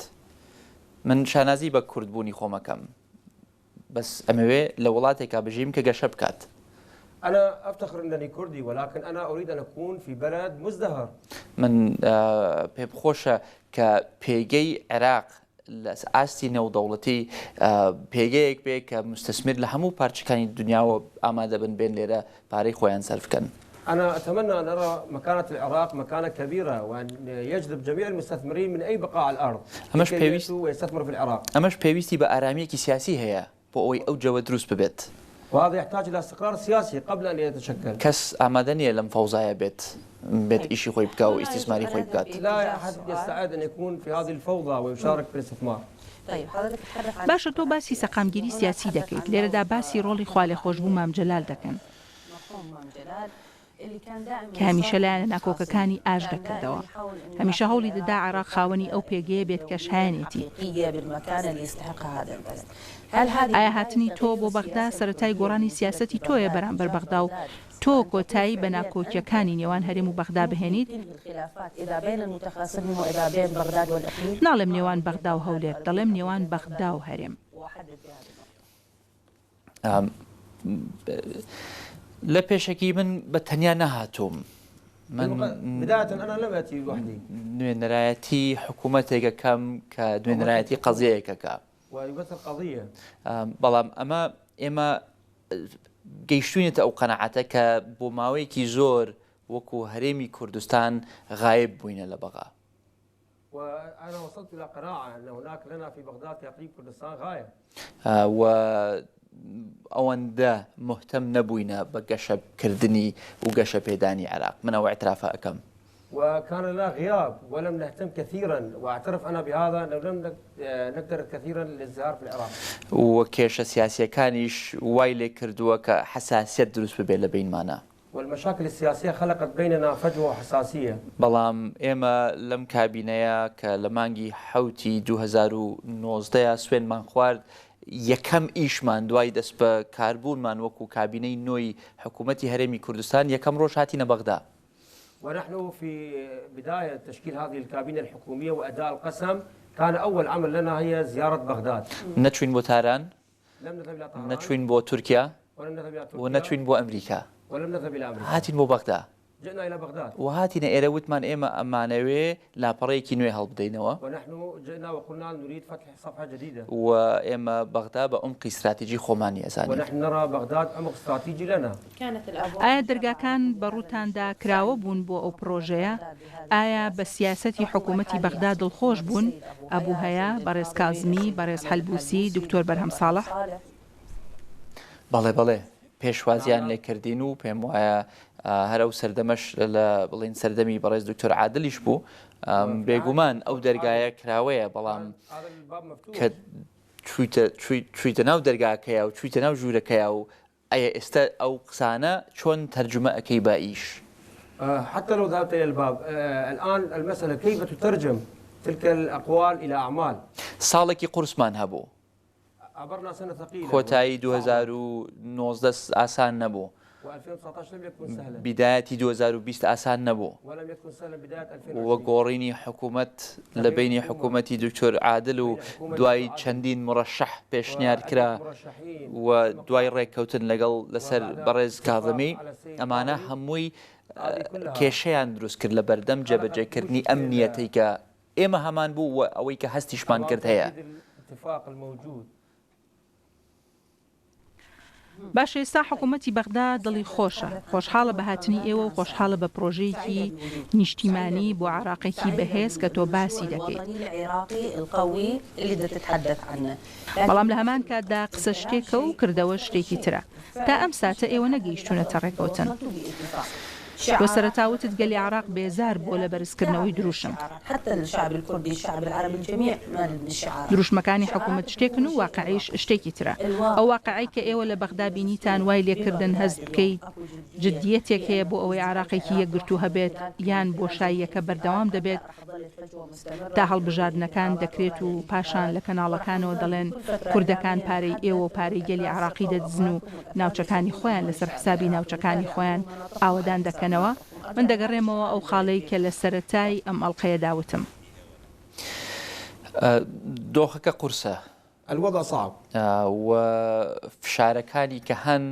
B: من شانازی بە کوردبوونی خۆم ئەکەم بەس ئەمەوێ لە وڵاتێکا بژیم کە گەشە بکات.
D: انا افتخر انني كردي ولكن انا اريد ان اكون في بلد مزدهر.
B: من پێم خۆشە کە پێگەی عێراق لە ئاستی نێودەوڵەتی پێگەیەک بێ کە موستەسمیر لە هەموو پارچەکانی دنیاوە ئامادەبن بێن لێرە پارەی خۆیان سەرف بکەن.
D: انا اتمنى ان ارى مكانة العراق مكانة كبيرة وان يجذب جميع المستثمرين من اي بقاع الارض
B: ئەمەش
D: لكي
B: پێویست
D: يأتوا ويستثمروا في العراق.
B: ئەمەش پێویستی بە ئارامییەکی سیاسی هەیە بۆ ئەوەی ئەو جەوە دروست ببێت.
D: وهذا يحتاج الى استقرار سياسي قبل ان يتشكل.
B: کەس ئامادە نییە لەم فەوزایە بێت بێت ئیشی خۆی بکا و ئیستیسماری خۆی بکات.
D: لا احد يستعد ان يكون في هذه الفوضى ويشارك في الاستثمار.
C: باشە تۆ باسی سەقامگیری سیاسی دەکەیت، لێرەدا باسی ڕۆڵی خوالێخۆشبوو مام جەلال دەکەن. کە هەمیشە لایەنە ناکۆکەکانی ئاشت دەکردەوە. هەمیشە هەوڵی دەدا عێراق خاوەنی ئەو پێگەیە بێت کە شایەنێتی. ئایا هاتنی تۆ بۆ بەغدا سەرەتای گۆڕانی سیاسەتی تۆیە بەرامبەر بەغدا و تۆ کۆتایی بە ناکۆکییەکانی نێوان هەرێم و بەغدا بهێنیت؟ ناڵێم نێوان بەغدا و هەولێر، دەڵێم نێوان بەغدا و هەرێم.
B: لە پێشەکی من بە تەنیا نەهاتووم. من نوێنەرایەتی حکوومەتێک ئەکەم کە نوێنەرایەتی قەزیەیەک ئەکا. بەڵام ئەمە ئێمە گەیشتوینەتە ئەو قەناعەتە کە بۆ ماوەیەکی زۆر وەکو هەرێمی کوردستان غایب بووینە لە بەغا.
D: وانا وصلت الى قناعة ان هناك لنا في بغداد في اقليم كردستان غاية.
B: و ئەوەندە مهتەم نەبووینە بە گەشەکردنی و گەشەپێدانی عێراق. من ئەو ئیعترافە ئەکەم.
D: وكان لنا غياب ولم نهتم كثيرا واعترف انا بهذا انه لم نكترث كثيرا للازدهار في العراق.
B: و کێشە سیاسییەکانیش وای لێکردووە کە حەساسیەت دروست ببێت لە بەینمانا.
D: والمشاکل السیاسیە خلقت بیننا فجوە وحساسیە.
B: بەڵام ئێمە لەم کابینەیە کە لە مانگی حەوتی 2019 سوێندمان خوارد، یەکەم ئیشمان دوای دەستبەکاربوونمان وەکو کابینەی نۆی حکوومەتی هەرێمی کوردستان، یەکەم ڕۆژ هاتینە بەغدا.
D: ونحن في بداية تشكيل هذه الكابينة الحكومية وأداء القسم كان أول عمل لنا هي زيارة بغداد.
B: نەچووین بۆ تاران، نەچووین بۆ تورکیا و نەچووین بۆ ئەمریکا، هاتین بۆ بەغدا و هاتینە ئێرە وتمان ئێمە ئەمانەوێ لاپەڕەیەکی نوێ هەڵبدەینەوە و ئێمە بەغدا بە عومقی ستراتیجی خۆمانی ئەزانین.
C: ئایا دەرگاکان بە ڕووتاندا کراوە بوون بۆ ئەو پڕۆژەیە؟ ئایا بە سیاسەتی حکوومەتی بەغدا دڵخۆش بوون؟ ئەبوو هەیە، بەڕێز کازمی، بەڕێز حەلبووسی، دکتۆر بەرهەم ساڵح؟
B: بەڵێ بەڵێ، پێشوازیان لێکردین و پێم وایە هەر ئەو سەردەمەش لە بڵێین سەردەمی بەڕێز دکتۆر عادلیش بوو، بێگومان ئەو دەرگایە کراوەیە، بەڵام کە چوویتە ناو دەرگاکەیا و چوویتە ناو ژوورەکەیا و. ئەیە ئێستا ئەو قسانە چۆن تەرجومە ئەکەی بە ئیش؟
D: حتى لو ذهبت الى الباب الان المسألة كيف تترجم تلك الاقوال الى اعمال.
B: ساڵێکی قورسمان هەبوو. کۆتایی 2019 ئاسان نەبوو. بیدایەتی 2020 ئاسان نەبوو و گۆڕینی حکوومەت لە بەینی حکوومەتی دکتۆر عادل و دوای چەندین مڕەشەح پێشنیار کرا و دوای ڕێککەوتن لەگەڵ لەسەر بەڕێز کاظمی ئەمانە هەمووی کێشەیان دروست کرد لە بەردەم جێبەجێکردنی ئەم نیەتەی کە ئێمە هەمان بوو و ئەوەی کە هەستیشمان کرد هەیە.
C: باشە ئێستا حکوومەتی بەغدا دڵی خۆشە، خۆشحاڵە بە هاتنی ئێوە و خۆشحاڵە بە پرۆژەیەکی نیشتیمانی بۆ عێراقێکی بەهێز کە تۆ باسی دەکەیت. بەڵام لە هەمان کاتدا قسە شتێکە و کردەوە شتێکی ترە. تا ئەم ساتە ئێوە نەگەیشتوونەتە ڕێکەوتن. تۆ سەرەتا وتت گەلی عێراق بێزار بووە لە بەرزکردنەوەی دروشم. دروشمەکانی حکومەت شتێکن و واقعیش شتێکی ترە. ئەو واقعەی کە ئێوە لە بەغدا بینیتان وای لێکردن هەست بکەیت جدییەتێک هەیە بۆ ئەوەی عێراقێکی یەکگرتوو هەبێت یان بۆشاییەکە بەردەوام دەبێت تا هەڵبژاردنەکان دەکرێت و پاشان لە کەناڵەکانەوە دەڵێن کوردەکان پارەی ئێوە و پارەی گەلی عێراقی دەدزن و ناوچەکانی خۆیان لەسەر حسابی ناوچەکانی خۆیان ئاوەدان دەکەنەوە، من دەگەڕێمەوە ئەو خاڵەی کە لە سەرەتای ئەم ئەڵقەیەدا وتم.
B: دۆخەکە قورسە.
D: الوضع صعب.
B: و فشارەکانی کە هەن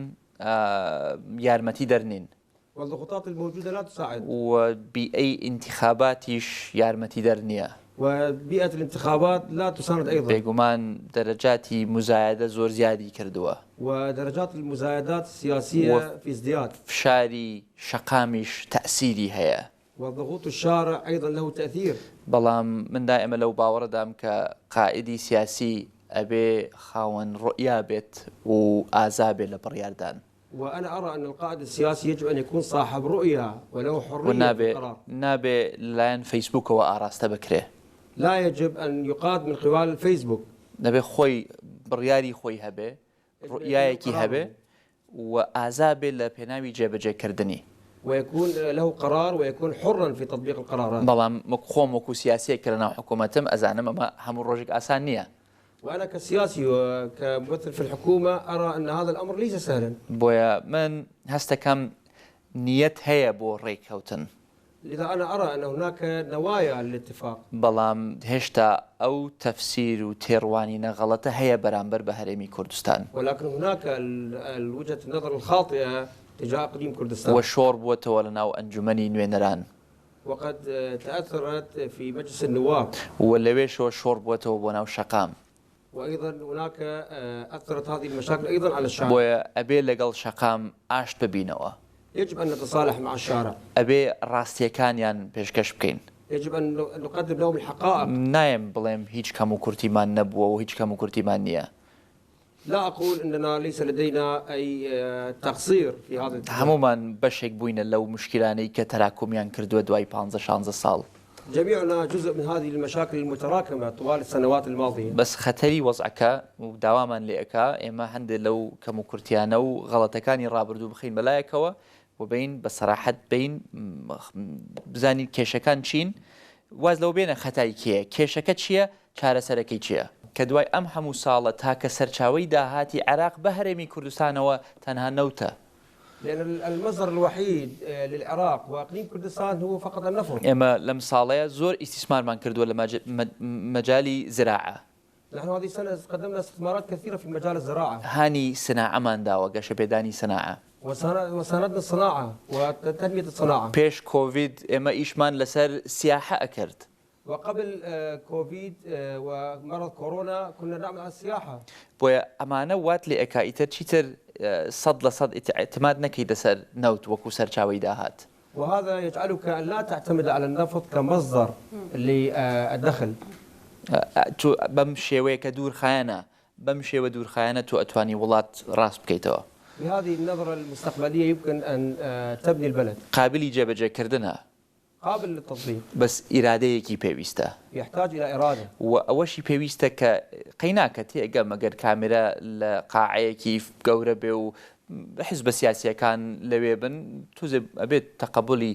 B: یارمەتیدەر نین.
D: والضغوطات الموجودە لا تساعد.
B: و بیئەی ئینتیخاباتیش یارمەتیدەر نییە.
D: و بیئە الانتخابات لا تساند ایضا.
B: بێگومان دەرەجاتی موزایەدە زۆر زیادی کردووە.
D: و درجات المزایدات السیاسیە فی ازدیاد.
B: و فشاری شەقامیش تەئسیری هەیە.
D: و ضغوط الشارع ایضا له تاثیر.
B: بەڵام من دائیمە لەو باوەڕەدام کە قائیدی سیاسی ئەبێ خاوەن ڕوئیا بێت و ئازا بێ لە بڕیاردان.
D: وانا ارى ان القائد السیاسی یجب ان یکون صاحب رؤیە وله حریە
B: و
D: فی
B: نابێ
D: القرار.
B: نابێ لەلایەن فەیسبووکەوە ئاراستە بکرێ.
D: لا یجب ان یقاد من قبال الفیسبوک.
B: دەبێ خۆی بڕیاری خۆی هەبێ،
D: یجب ان یکون له
B: ڕوئیایەکی هەبێ
D: قراره.
B: و ئازا بێ لە پێناوی جێبەجێ کردنی.
D: ویکون له قرار ویکون حرا فی تطبیق القرارات.
B: بەڵام وەک خۆم وەکوو سیاسییەک کە لەناو حکوومەتم ئەزانم ئەمە هەموو ڕۆژێک ئاسان نییە.
D: وانا کسیاسی و کممثل فی الحکومە ارا ان هذا الامر لیس سهلا.
B: بۆیە من هەستەکەم نیەت هەیە بۆ ڕێککەوتن.
D: لذا انا ارا ان هناک نوایا للاتفاق.
B: بەڵام هێشتا ئەو تەفسیر و تێڕوانینە غەڵەتە هەیە بەرامبەر بە هەرێمی کوردستان.
D: ولکن هناک الوجهة النظر الخاطئە تجاه اقلیم کوردستان.
B: و شۆڕ بووەتەوە لەناو ئەنجومەنی نوێنەران.
D: وقد تأثرت في مجلس النواب.
B: و لەوێشەوە شۆڕ بووەتەوە بۆ ناو شەقام.
D: وأيضا هناك أثرت هذه المشاكل أيضا على الشارع.
B: بۆیە ئەبێ لەگەڵ شەقام ئاشت ببینەوە.
D: يجب أن نتصالح مع الشارع.
B: ئەبێ ڕاستییەکانیان پێشکەش بکەین.
D: يجب أن نقدم لهم الحقائق.
B: نایەم بڵێم هیچ کەموکورتیمان نەبووە و هیچ کەموکورتیمان نییە.
D: لا اقول اننا ليس لدينا اي تقصير في هذا الاتجاه.
B: هەموومان بەشێک بووینە لەو موشکیلانەی کە تەراکومیان کردووە دوای پانزە شانزە ساڵ.
D: جميعنا جزء من هذه المشاكل المتراكمة طوال السنوات الماضية.
B: بەس خەتەری وەزعەکە و داوامان لێ ئەکا ئێمە هەندێ لەو کەموکورتیانە و غەڵەتەکانی ڕابردوو بخەین بەلایەکەوە و بین بە سەراحەت بین بزانین کێشەکان چین واز لەوە بێنە خەتای کێیە کێشەکە چییە چارەسەرەکەی چییە؟ کە دوای ئەم هەموو ساڵە تاکە سەرچاوەی داهاتی عێراق بە هەرێمی کوردستانەوە تەنها نەوتە.
D: لان المصدر الوحید للعراق واقلیم کوردستان هو فقط النفط.
B: ئێمە لەم ساڵەیە زۆر ئیستیسمارمان کردووە لە مەجالی زراعە.
D: نحن هذه السنة قدمنا استثمارات كثيرة في مجال الزراعة.
B: هانی سناعەمان داوە، گەشەپێدانی سناعە.
D: وساندنا الصناعة وتنمية الصناعة.
B: پێش کۆڤید ئێمە ئیشمان لەسەر سیاحە ئەکرد.
D: وقبل کۆڤید ومرض کۆرۆنا كنا نعمل على السیاحە.
B: بۆیە ئەمانە وات لێ ئەکا ئیتر چیتر 100% ئیعتماد نەکەیتە سەر نەوت وەکو سەرچاوەی داهات.
D: وهذا يجعلك أن لا تعتمد على النفط كمصدر للدخل.
B: تۆ بەم شێوەیە کە دوورخایەنە، بەم شێوە دوورخایەنە تۆ ئەتوانی وڵات ڕاست بکەیتەوە.
D: بهذه النظرة المستقبلية يمكن أن تبني البلد.
B: قابلی جێبەجێکردنە.
D: قابل للتطبیق.
B: بەس ئیرادەیەکی پێویستە.
D: یحتاج الی ارادە.
B: وە ئەوەشی پێویستە کە قەیناکە تێگەم ئەگەر کامێرا لە قاعەیەکی گەورە بێ و حزبە سیاسیەکان لەوێ بن توزێ ئەبێت تەقەبولی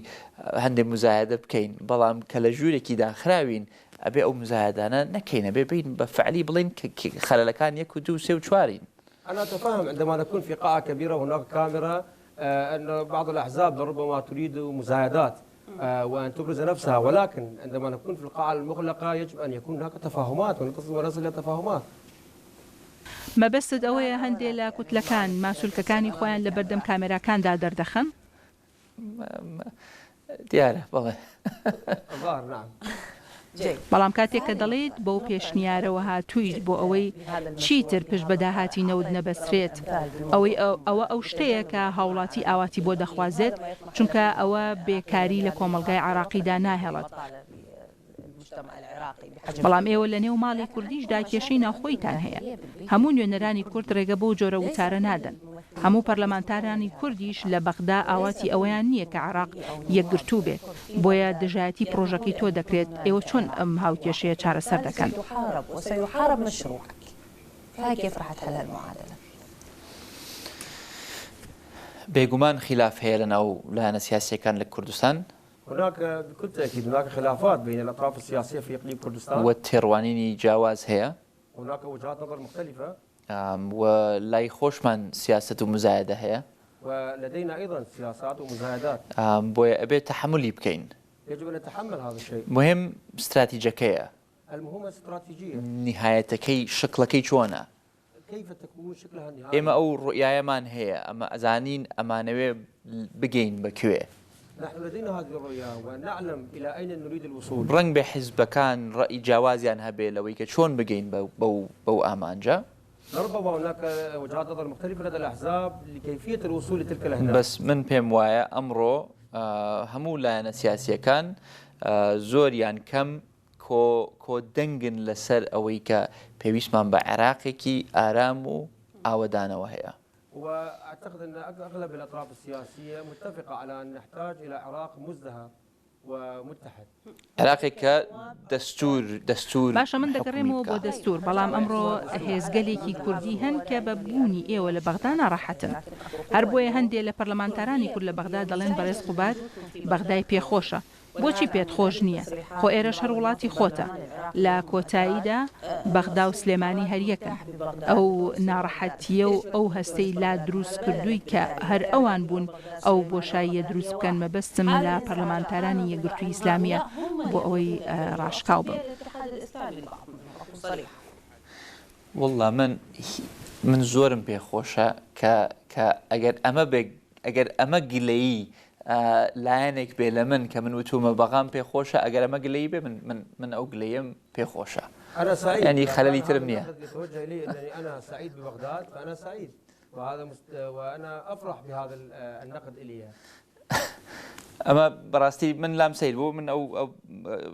B: هەندێ مزایەدە بکەین بەڵام کە لە ژوورێکی داخراوین ئەبێ ئەو مزایەدانە نەکەین ئەبێ بین بە فعلی بڵێین کە خەلەلەکان یەک و دوو سێ و چوارین.
D: انا اتفهم عندما نكون في قاعة كبيرة وهناك كاميرا ان بعض الاحزاب لربما تريد مزايدات وان تبرز نفسها ولكن عندما نكون في القاعة المغلقة يجب ان يكون هناك تفاهمات ونصل الى تفاهمات.
C: مەبەستت ئەوەیە هەندێ لە کوتلەکان ماسولکەکانی خۆیان لە بەردەم کامێراکاندا دەردەخەن؟
B: دیارە بەڵێ.
C: بەڵام کاتێک کە دەڵێیت بەو پێشنیارەوە هاتوویت بۆ ئەوەی چیتر پشت بە داهاتی نەوت نەبەسترێت، ئەوەی ئەوە ئەو شتەیە کە هاوڵاتی ئاواتی بۆ دەخوازێت، چونکە ئەوە بێکاری لە کۆمەڵگای عێراقیدا ناهێڵێت. بەڵام ئێوە لە نێو ماڵی کوردیشدا کێشەی ناوخۆیتان هەیە. هەموو نوێنەرانی کورد رێگە بەو جۆرە وتارە نادەن. هەموو پەرلەمانتارانی کوردیش لە بەغدا ئاواتی ئەوەیان نییە کە عێراق یەکگرتوو بێت. بۆیە دژایەتی پڕۆژەکەی تۆ دەکرێت. ئێوە چۆن ئەم هاوکێشەیە چارەسەر دەکەن؟
B: بێگومان خیلاف هەیە لەناو لایەنە سیاسییەکان لە کوردستان.
D: هناک بكل تأكيد هناک خلافات بین الأطراف السیاسیە في اقلیم کوردستان.
B: و تێڕوانینی جیاواز هەیە.
D: هناک وجهات نظر مختلفە.
B: و لای خۆشمان سیاسەت و مزایەدە هەیە.
D: و لدینا ایضا سیاسات و مزایدات.
B: بۆیە ئەبێ تەحەمولی بکەین.
D: یجب ان نتحمل هذا الشیء.
B: موهیم ستراتیجەکەیە.
D: المهم الستراتیجیە.
B: نیهایەتەکەی شکڵەکەی چۆنە؟
D: کیف تکون شکلها النهائي.
B: ئێمە ئەو ڕوئیایەمان هەیە، ئەمە ئەزانین ئەمانەوێ بگەین بە کوێ.
D: نحن لدينا هذه الرؤيا ونعلم الى اين نريد الوصول.
B: ڕەنگبێ حیزبەکان ڕەئی جیاوازیان هەبێ لەوەی کە چۆن بگەین بەو ئامانجە.
D: لربما هناك وجهات نظر مختلفة لدى الاحزاب لكيفية الوصول لتلك الاهداف.
B: بەس من پێم وایە ئەمڕۆ هەموو لایەنە سیاسییەکان زۆر یان کەم کۆ کۆدەنگن لەسەر ئەوەی کە پێویستمان بە عێراقێکی ئارام و ئاوەدانەوە هەیە.
D: واعتقد ان اغلب الاطراف السیاسیە متفقە علی ان نحتاج الی عراق مزدهر ومتحد.
B: عێراقێک کە دەستوور دەستوور
C: باشە من
B: حوکمی
C: دەگەڕێمەوە بۆ
B: بکا.
C: دەستوور، بەڵام ئەمڕۆ هێزگەلێکی کوردی هەن کە بە بوونی ئێوە لە بەغدا ناڕەحەتن. هەر بۆیە هەندێ لە پەرلەمانتارانی کورد لە بەغدا دەڵێن بەڕێز قوباد بەغدای پێخۆشە. بۆچی پێت خۆش نییە؟ خۆ ئێرەش هەر وڵاتی خۆتە. لە کۆتاییدا بەغدا و سلێمانی هەر یەکن. ئەو ناڕەحەتییە و ئەو هەستەی لا دروست کردووی کە هەر ئەوان بوون ئەو بۆشاییە دروست بکەن مەبەستم لە پەرلەمانتارانی یەکگرتووی ئیسلامییە بۆ ئەوەی ڕاشکاو بم.
B: وەڵا من من زۆرم پێ خۆشە کە کە ئەگەر ئەمە بێ ئەگەر ئەمە گلەیی لایەنێک بێ لە من کە من وتومە بەغام پێ خۆشە ئەگەر ئەمە گلەیی بێ من من من ئەو گلەیەم پێ خۆشە
D: انا سعيد
B: یعنی
D: اذا
B: خەلەلی
D: كان
B: ترم
D: هذا
B: نییە.
D: النقد يتوجه الي انني انا سعيد ببغداد فانا سعيد وهذا مست... وانا افرح بهذا النقد الي.
B: ئەمە بەڕاستی من لام سەیر بوو من ئەو ئەو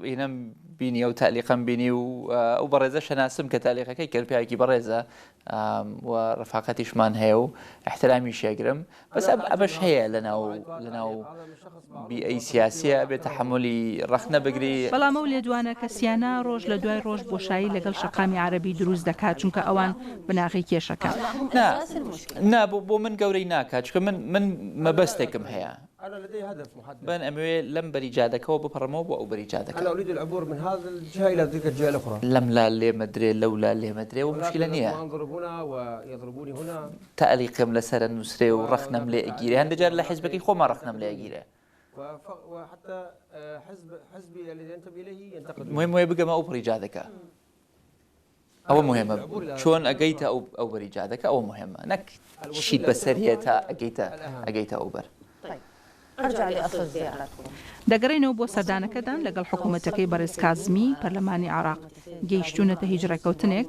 B: هینەم بینی ئەو تەعلیقەم بینی و ئەو بەڕێزە شەناسم کە تەعلیقەکەی کرد پیاوێکی بەڕێزە و ڕەفاقەتیشمان هەیە و احترامیشی ئەگرم بەس
D: انا اتعجب
B: ئەمەش
D: من هذا
B: هەیە
D: التعليق
B: لەناو
D: رايت هذا
B: لەناو
D: التعليق هذا من شخص معروف
B: بیئەی
D: وصديقي
B: سیاسیە ئەبێ
D: واحترمه.
B: تەحەمولی ڕەخنە بگری.
C: بەڵام ئەو لێدوانە کەسیانە ڕۆژ لە دوای ڕۆژ بۆشایی لەگەڵ شەقامی عەرەبی دروست دەکات، چونکە ئەوان بناغەی کێشەکەن.
B: نا نا بۆ بۆ من گەورەی ناکات چونکە من من
D: انا لا
B: مەبەستێکم
D: اعتقد
B: هەیە.
D: انا لدي هدف محدد.
B: من ئەمەوێ لەم بەری جادەکەوە بپەڕمەوە بۆ ئەو بەری جادەکە.
D: انا اريد العبور من هذا الجهة الى تلك الجهة الاخرى.
B: لەم لا لێ مەدرێ لەو لا لێ مەدرێ و
D: هناك
B: مشکلە نییە.
D: لربما انضرب هنا ويضربوني هنا.
B: تەعلیقم لەسەرە نووسرێ و ڕەخنەم
D: وهناك
B: لێ ئەگیرێ هەندێ
D: تعليق
B: جار لە
D: وهناك
B: حیزبەکەی خۆما ڕەخنەم لێ
D: ينتقدوني
B: ئەگیرێ.
D: وحتى حزب حزبي الذي انتمي اليه ينتقدني.
B: مهم وەیە بگەمە ئەو پڕی جادەکە. ئەوە
D: انا اريد
B: مهمە
D: العبور الى
B: چۆن
D: تلك
B: ئەگەیتە
D: الاخرى.
B: ئەو ئەو بەری جادەکە ئەوە مهمە نەک چیت
D: الوسيلة
B: بەسەر
D: الى
B: هەیە
D: تلك
B: تا
D: الغاية
B: ئەگەیتە
D: الاهم.
B: ئەگەیتە ئەو بەر.
C: دەگەڕێینەوە بۆ سەردانەکەتان لەگەڵ حکوومەتەکەی بەڕێز کازمی، پەرلەمانی عێراق گەیشتوونەتە هیچ ڕێککەوتنێک؟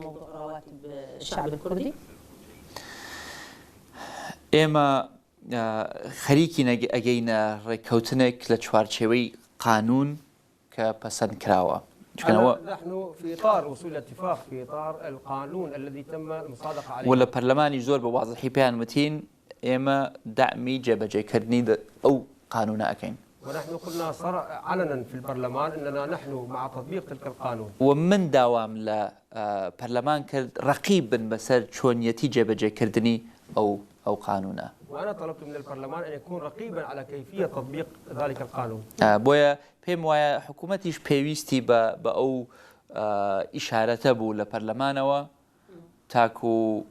B: ئێمە خەریکین ئەگەینە ڕێککەوتنێک لە چوارچێوەی قانوون کە پەسەند کراوە. چونکە
D: انا
B: ئەوە
D: نحن في اطار وصول الاتفاق في اطار القانون الذي تم المصادقة
B: و
D: عليه.
B: لە پەرلەمانیش زۆر بە وازحی پێیان وتین ئێمە دەعمی جێبەجێکردنی ئەو قانوونە ئەکەین.
D: ونحن قلنا صر علنا في البرلمان اننا نحن مع تطبيق تلك القانون.
B: و من داوام لە پەرلەمان کرد ڕەقیب بن بەسەر چۆنیەتی جێبەجێکردنی ئەو ئەو قانوونە.
D: وأنا طلبت من البرلمان أن يكون رقيبا على كيفية تطبيق ذلك القانون.
B: بۆیە پێم وایە حکوومەتیش پێویستی بە بە ئەو ئیشارەتە بوو لە پەرلەمانەوە تاکو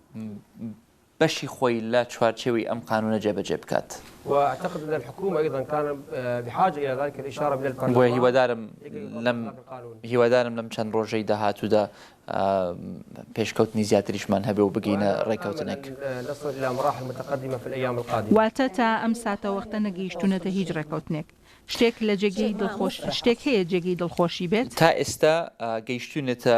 B: بەشی خۆی لە چوارچێوەی ئەم قانوونە جێبەجێ بکات.
D: وأعتقد أن الحكومة أيضا كان بحاجة إلى ذلك الإشارة من
B: البرلمان بۆیە هیوادارم لەم هیوادارم لەم چەند ڕۆژەی داهاتوودا پێشکەوتنی زیاتریشمان هەبێ و بگەینە ڕێککەوتنێک.
C: واتە تا ئەم ساتەوەختە نەگەیشتوونەتە هیچ ڕێککەوتنێک. شتێک لە جێگەی دڵخۆش شتێک هەیە جێگەی دڵخۆشی بێت؟
B: تا ئێستا گەیشتوینەتە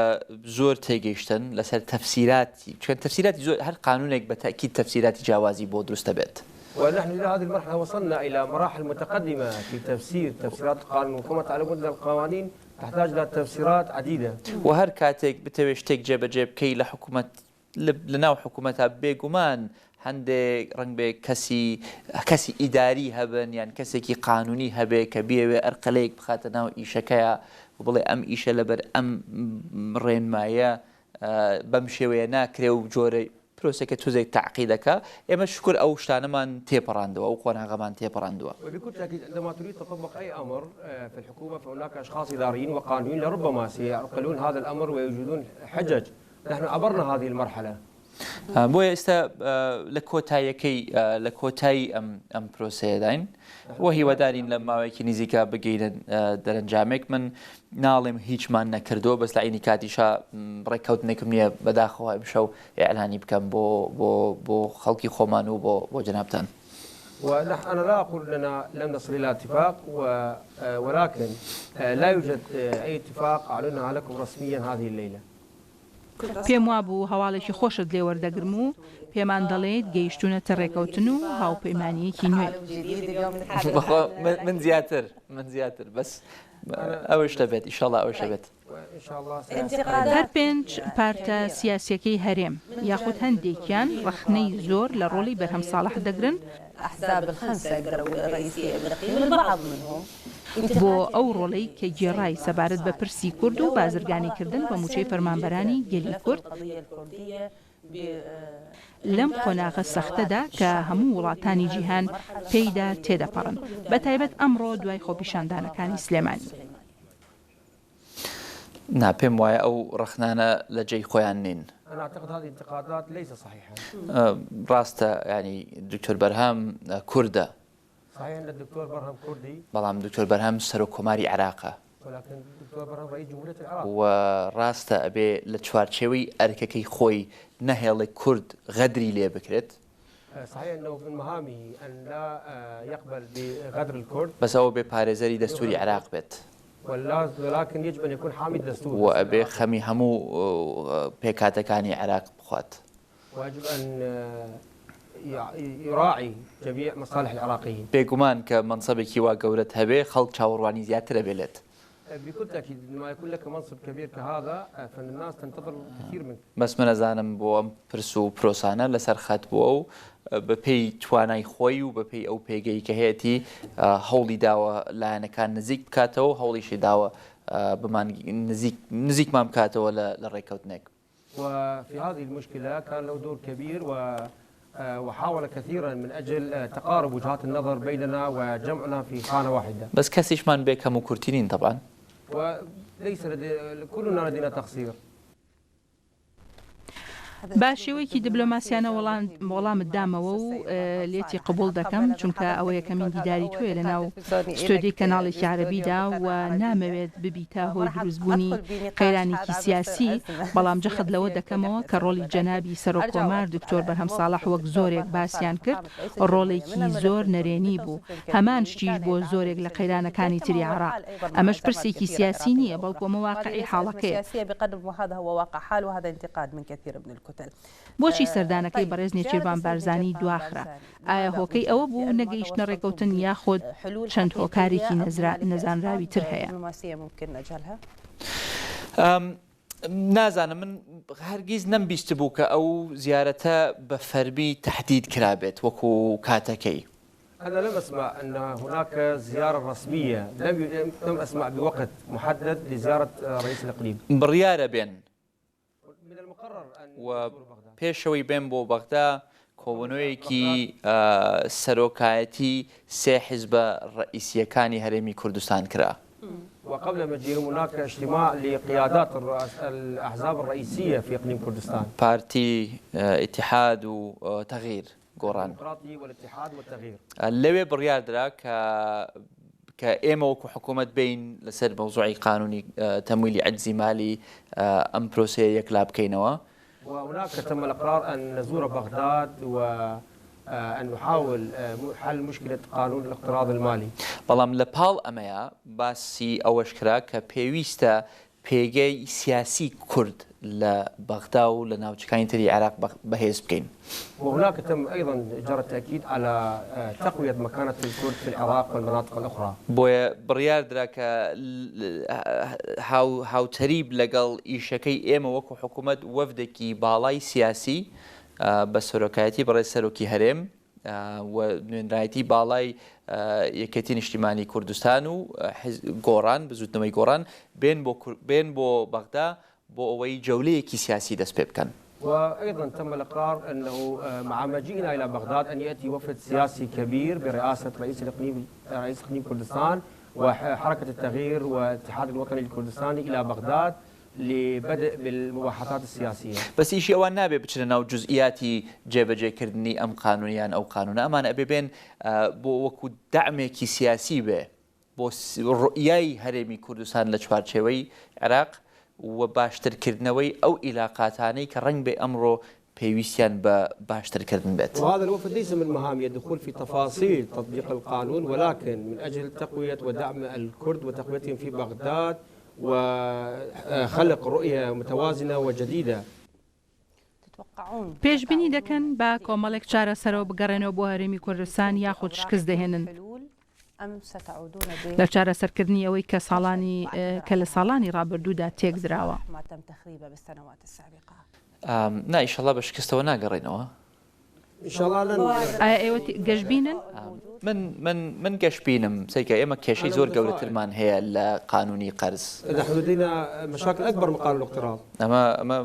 B: زۆر تێگەیشتن لەسەر تەفسیراتی چونکە تەفسیراتی زۆر هەر قانونێک بە تەئکید تەفسیراتی جیاوازی بۆ دروست دەبێت.
D: ونحن الى هذه المرحلة وصلنا الى مراحل متقدمة في تفسير تفسيرات القانون وكما تعلمون ان القوانين تحتاج الى تفسيرات عديدة.
B: وە هەر کاتێک بتەوێ شتێک جێبەجێ بکەی لە حکومەت لە ناو حکومەتا بێگومان هەندێک ڕەنگبێ کەسی کەسی ئیداری هەبن یان کەسێکی قانونی هەبێ کە بیەوێ ئەرقەلەیەک بخاتە ناو ئیشەکەیا و بڵێ ئەم ئیشە لەبەر ئەم ڕێنمایە بەم شێوەیە ناکرێ و جۆرە پرۆسەکە تۆزێک تەعقیدەکە ئێمە شکر ئەو شتانەمان تێپەڕاندووە ئەو قۆناغەمان تێپەڕاندووە.
D: وبكل تأكيد عندما تريد تطبق أي أمر في الحكومة فهناك أشخاص إداريين وقانونيين لربما سيعرقلون هذا الأمر ويوجدون حجج نحن عبرنا هذه المرحلە.
B: بۆیە ئێستا لە کۆتاییەکەی لە کۆتایی ئەم ئەم پرۆسەیەداین و هیوادارین لە ماوەیەکی نزیکە بگەینە دەرەنجامێک من ناڵێم هیچمان نەکردووە بەس لە عینی کاتیشا ڕێککەوتنێکم نییە بەداخەوە ئەمشەو ئیعلانی بکەم بۆ بۆ بۆ خەڵکی خۆمان و بۆ بۆ جەنابتان.
D: ونحن أنا لا أقول أننا لم نصل إلى اتفاق ولكن لا يوجد أي اتفاق أعلنها لكم رسميا هذه الليلة.
C: پێم وابوو هەواڵێکی خۆشت لێ وەردەگرم و پێمان دەڵێیت گەیشتوونەتە رێکەوتن و هاوپەیمانییەکی نوێ.
B: بەخوا من زیاتر من زیاتر بەس ئەوەش دەبێت ئیشەڵا ئەوەش دەبێت.
C: هەر پێنج پارتە سیاسییەکەی هەرێم یاخود هەندێکیان رەخنەی زۆر لە رۆڵی بەرهەم ساڵح دەگرن، بۆ ئەو ڕۆڵەی کە گێڕای سەبارەت بە پرسی کورد و بازرگانیکردن بە مووچەی فەرمانبەرانی گەلی کورد لەم قۆناغە سەختەدا کە هەموو وڵاتانی جیهان پێیدا تێدەپەڕن، بەتایبەت ئەمڕۆ دوای خۆپیشاندانەکانی سلێمانی.
B: نا پێم وایە ئەو ڕەخنانە لە جێی خۆیان نین.
D: انا اعتقد هذه الانتقادات ليس صحيحة.
B: ڕاستە یانی دکتۆر بەرهەم کوردە.
D: صحيح ان الدكتور برهم كردي.
B: بەڵام دکتۆر بەرهەم سەرۆک کۆماری عێراقە.
D: ولكن الدكتور برهم رئيس جمهورية العراق.
B: و ڕاستە ئەبێ لە چوارچێوەی ئەرکەکەی خۆی نەهێڵێ کورد غەدری لێ بکرێت.
D: صحيح انه من مهامه ان لا يقبل بغدر الكرد.
B: بەس ئەوە بێ پارێزەری دەستوری عێراق بێت.
D: ولكن يجب ان يكون حامي الدستور.
B: و ئەبێ خەمی هەموو پێکهاتەکانی عێراق بخوات.
D: ويجب ان يراعي جميع مصالح العراقيين.
B: بێگومان کە مەنسەبێکی وا گەورەت هەبێ خەڵک چاوەڕوانی زیاتر ئەبێ لێت.
D: بكل تأكيد عندما يكون لك منصب كبير كهذا فان الناس تنتظر الكثير منك.
B: بەس من ئەزانم بۆ ئەم پرس و پرۆسانە لەسەر خەت بووە و بەپێی توانای خۆی و بەپێی ئەو پێگەی کە هەیەتی هەوڵی داوە لایەنەکان نزیک بکاتەوە و هەوڵیشی داوە بمان نزیک نزیکمان بکاتەوە لە ڕێککەوتنێک.
D: وفي هذه المشكلة كان له دور كبير و وحاول كثيرا من أجل تقارب وجهات النظر بيننا وجمعنا في خانة واحدة.
B: بەس کەسیشمان بێ کەموکورتی نین تەبعەن.
D: وليس لدي كلنا لدينا تقصير.
C: بە شێوەیەکی دبلۆماسیانە وەڵامت دامەوە و لێتی قبوڵ دەکەم، چونکە ئەوە یەکەمین دیداری تۆیە لەناو ستۆدیۆی کەناڵێکی عەرەبیدا و نامەوێت ببیتە هۆی دروستبوونی قەیرانێکی سیاسی، بەڵام جەخت لەوە دەکەمەوە کە ڕۆڵی جەنابی سەرۆک کۆمار دکتۆر بەرهەم ساڵح وەک زۆرێک باسیان کرد ڕۆڵێکی زۆر نەرێنی بوو، هەمان شتیش بۆ زۆرێک لە قەیرانەکانی تری عێراق. ئەمەش پرسێکی سیاسی نییە، بەڵکو ئەمە واقعی حاڵەکەیە. بۆچی سەردانەکەی بەڕێز نێچیرڤان بارزانی دواخرا؟ ئایا هۆکەی ئەوە بوو نەگەیشتنە ڕێکەوتن یاخود چەند هۆکارێکی نەزانراوی تر هەیە؟
B: نازانم من هەرگیز نەمبیستبوو کە ئەو زیارەتە بە فەرمی تەحدید کرابێت وەکو کاتەکەی.
D: انا لم اسمع ان هناك زیارە رسمیە لم اسمع بوقت محدد لزیارة رئیس الاقلیم.
B: بڕیارە بێن و پێشەوەی بێن بۆ بەغدا. کۆبوونەوەیەکی سەرۆکایەتی سێ حیزبە ڕەئیسییەکانی هەرێمی کوردستان کرا.
D: وقبل مجيئهم هناك اجتماع لقيادات الاحزاب الرئيسية في اقليم كردستان.
B: پارتی، ئیتیحاد و تەغییر، گۆڕان. لەوێ بڕیار درا کە کە ئێمە وەکو حکوومەت بێین لەسەر مەوزوعی قانوونی تەمویلی عەجزی مالی ئەم پرۆسەیە یەکلا بکەینەوە.
D: وهناك تم الاقرار ان نزور بغداد و ان نحاول حل مشکلە قانون الاقتراض المالی.
B: بەڵام لە پاڵ ئەمەیا باسی ئەوەش کرا کە پێویستە پێگەی سیاسی کورد لە بەغدا و لە ناوچەکانی تری عێراق بەهێز بکەین.
D: وهناك تم ايضا جرى التاكيد على تقوية مكانة الكورد في العراق والمناطق الاخرى.
B: بۆیە بڕیار درا کە هاوتەریب لەگەڵ ئیشەکەی ئێمە وەکو حکوومەت وەفدێکی باڵای سیاسی بە سەرۆکایەتی بەڕێز سەرۆکی هەرێم و نوێنرایەتی باڵای یەکێتی نیشتیمانی کوردستان و گۆڕان بزوتنەوەی گۆڕان بێن بۆ بێن بۆ بەغدا بۆ ئەوەی جەولەیەکی سیاسی دەست پێ بکەن.
D: وأيضا تم الإقرار أنه مع مجيئنا إلى بغداد أن يأتي وفد سياسي كبير برئاسة رئيس الإقليم رئيس إقليم كردستان وحركة التغيير والاتحاد الوطني الكردستاني إلى بغداد لبدء بالمباحثات السیاسیە.
B: بەس ئیشی ئەوان نابێ بچنە ناو جوزئیاتی جێبەجێ کردنی ئەم قانون یان ئەو قانونە، ئەمان ئەبێ بێن بۆ وەکو دەعمێکی سیاسی بێ بۆ ڕوئیای هەرێمی کوردستان لە چوارچێوەی عێراق و باشتر کردنەوەی ئەو ئیلاقاتانەی کە ڕەنگبێ ئەمڕۆ پێویستیان بە باشتر کردن بێت.
D: وهذا الوفد ليس من مهامه الدخول في تفاصيل تطبيق القانون ولكن من أجل تقوية ودعم الكرد وتقويتهم في بغداد وخلق رؤية متوازنة وجديدة.
C: پێشبینی دەکەن بە کۆمەڵێک چارەسەرەوە بگەڕێنەوە بۆ هەرێمی کوردستان یاخود شکست دەهێنن لە چارەسەرکردنی ئەوەی کە ساڵانی کە لە ساڵانی ڕابردوودا تێکدراوە؟
B: نا ئیشەڵا بە شکستەوە ناگەڕێینەوە.
C: ئایا ئێوە گەشبینن؟
B: من من من گەشبینم سەیرکە ئێمە کێشەی زۆر گەورەترمان هەیە لە قانونی قەرز.
D: نحن لدينا مشاكل اكبر من قانون الاقتراض.
B: ئەمە ئەمە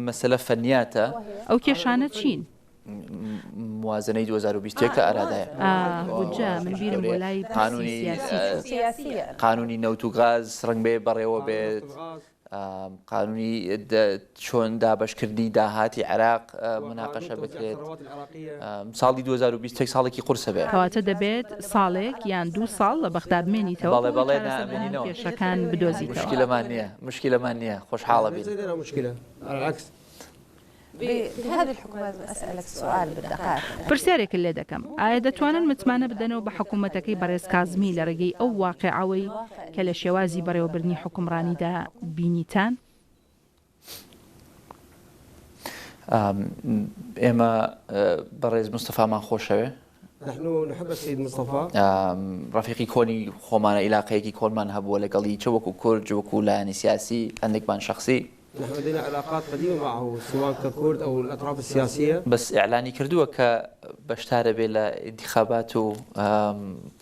B: مەسەلە فەنیاتە.
C: ئەو کێشانە چین؟
B: موازنەی 2021 کە ئارادایە.
C: ئا بودجە من بیرم بۆ لای پرسی سیاسی چوو.
B: قانونی نەوت و غاز ڕەنگبێ بەڕێوە بێت. قانونی چۆن دابەشکردنی داهاتی عێراق مناقەشە بکرێت. ساڵی 2021 ساڵێکی قورسە بێ.
C: کەواتە دەبێت ساڵێک یان دوو ساڵ لە بەغدا بمێنیتەوە
B: بەڵێ بەڵێ نامێنینەوە.
C: کێشەکان بدۆزیتەوە.
B: مشکلەمان نییە مشکلەمان نییە خۆشحاڵە بین.
C: پرسیارێکت لێ دەکەم، ئایا دەتوانن متمانە بدەنەوە بە حکوومەتەکەی بەڕێز کازمی لە ڕێگەی ئەو واقیعەوەی کە لە شێوازی بەڕێوەبردنی حوکمڕانیدا بینیتان؟
B: ئێمە بەڕێز مستەفامان خۆشەوێ.
D: نحن نحب السيد مصطفى.
B: ڕەفیقی کۆنی خۆمانە، ئیلاقەیەکی کۆنمان هەبووە لەگەڵی، چ وەکو کورد، چ وەکو لایەنی سیاسی، هەندێکمان شەخسی.
D: نحن لدينا علاقات قديمة معه سواء ككرد أو الأطراف السياسية.
B: بەس ئیعلانی کردووە کە بەشدارە بێ لە ئینتیخابات و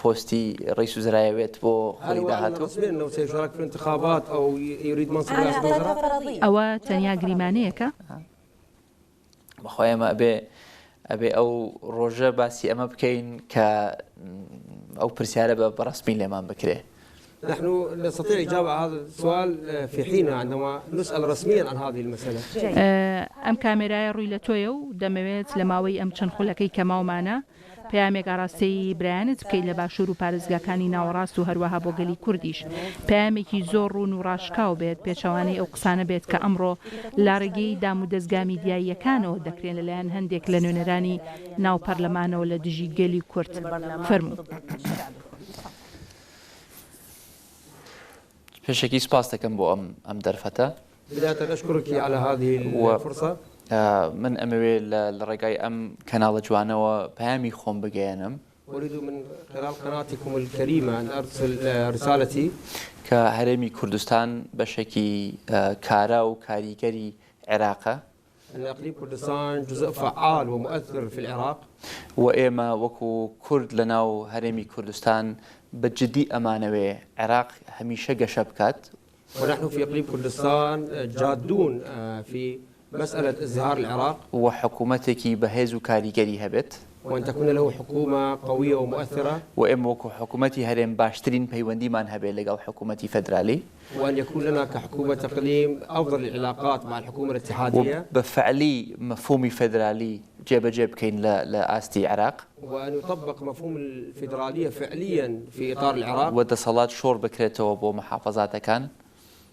B: پۆستی ڕەئیس وزەرای ئەوێت بۆ
D: هل
B: خولی
D: هو أعلن
B: داهاتوو.
D: رسميا أنه سيشارك في الانتخابات أو يريد منصب رئاسة الوزراء؟
C: ئەوە تەنیا گریمانەیەکە؟
B: بەخوا ئێمە ئەبێ ئەبێ ئەو ڕۆژە باسی ئەمە بکەین کە ئەو پرسیارە بە بەڕەسمی لێمان بکرێ.
D: نحن نستطيع الاجابة على هذا السؤال في حينه عندما نسأل رسميا عن هذه المسألة.
C: ئەم کامێرایە ڕووی لە تۆیە و دەمەوێت لە ماوەی ئەم چەند خولەکەی کە ماومانە پەیامێک ئاراستەی برایانت بکەیت لە باشوور و پارێزگاکانی ناوەڕاست و هەروەها بۆ گەلی کوردیش پەیامێکی زۆر ڕوون و ڕاشکاو بێت پێچەوانەی ئەو قسانە بێت کە ئەمڕۆ لە ڕێگەی دامودەزگا میدیاییەکانەوە دەکرێن لەلایەن هەندێک لە نوێنەرانی ناو پەرلەمانەوە لە دژی گەلی کورد. فەرموو.
B: پێشەکی سوپاس دەکەم بۆ ئەم ئەم دەرفەتە.
D: بداية أشكرك على هذه
B: و
D: الفرصة.
B: من ئەمەوێ لە لە ڕێگای ئەم کەناڵە جوانەوە پەیامی خۆم بگەیەنم.
D: أريد من خلال قناتكم الكريمة أن أرسل رسالتي.
B: کە هەرێمی کوردستان بەشێکی کارا و کاریگەری عێراقە.
D: أن إقليم كردستان جزء فعال ومؤثر في العراق.
B: و ئێمە وەکو کورد لە ناو هەرێمی کوردستان بە جدی ئەمانەوێ عێراق هەمیشە گەشە بکات.
D: ونحن في إقليم كردستان جادون في. مسألة ازدهار العراق.
B: و حکومەتێکی بەهێز و کاریگەری هەبێت.
D: وأن تكون له حكومة قوية ومؤثرة.
B: و ئێمە وەکو حکومەتی هەرێم باشترین پەیوەندیمان هەبێت لەگەڵ حکومەتی فێدرالی.
D: وأن يكون لنا كحكومة إقليم أفضل العلاقات مع الحكومة
B: و
D: الاتحادية.
B: بە فعلی مەفهومی فێدرالی جێبەجێ بکەین لە لە ئاستی عێراق.
D: وأن يطبق مفهوم الفيدرالية فعليا في إطار العراق.
B: و دەسەڵات شۆڕ بکرێتەوە بۆ محافەزاتەکان.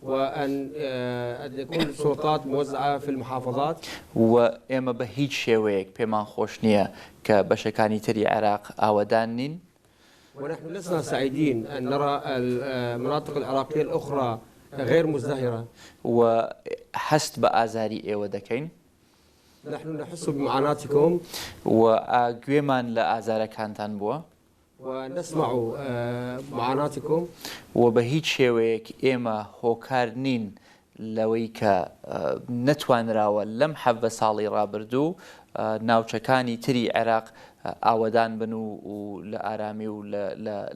D: وأن يكون السلطات موزعة في المحافظات.
B: و ئێمە بە هیچ شێوەیەک پێمان خۆش نییە کە بەشەکانی تری عێراق ئاوەدان نین.
D: ونحن لسنا سعيدين أن نرى المناطق العراقية الأخرى غير مزدهرة.
B: و هەست بە ئازاری ئێوە دەکەین.
D: نحن نحس بمعاناتكم.
B: و گوێمان لە ئازارەکانتان بووە.
D: ونسمع معاناتكم.
B: و بە هیچ شێوەیەک ئێمە هۆکار نین لەوەی کە نەتوانراوە لەم 17 ساڵی ڕابردوو ناوچەکانی تری عێراق ئاوەدان بن و لە ئارامی و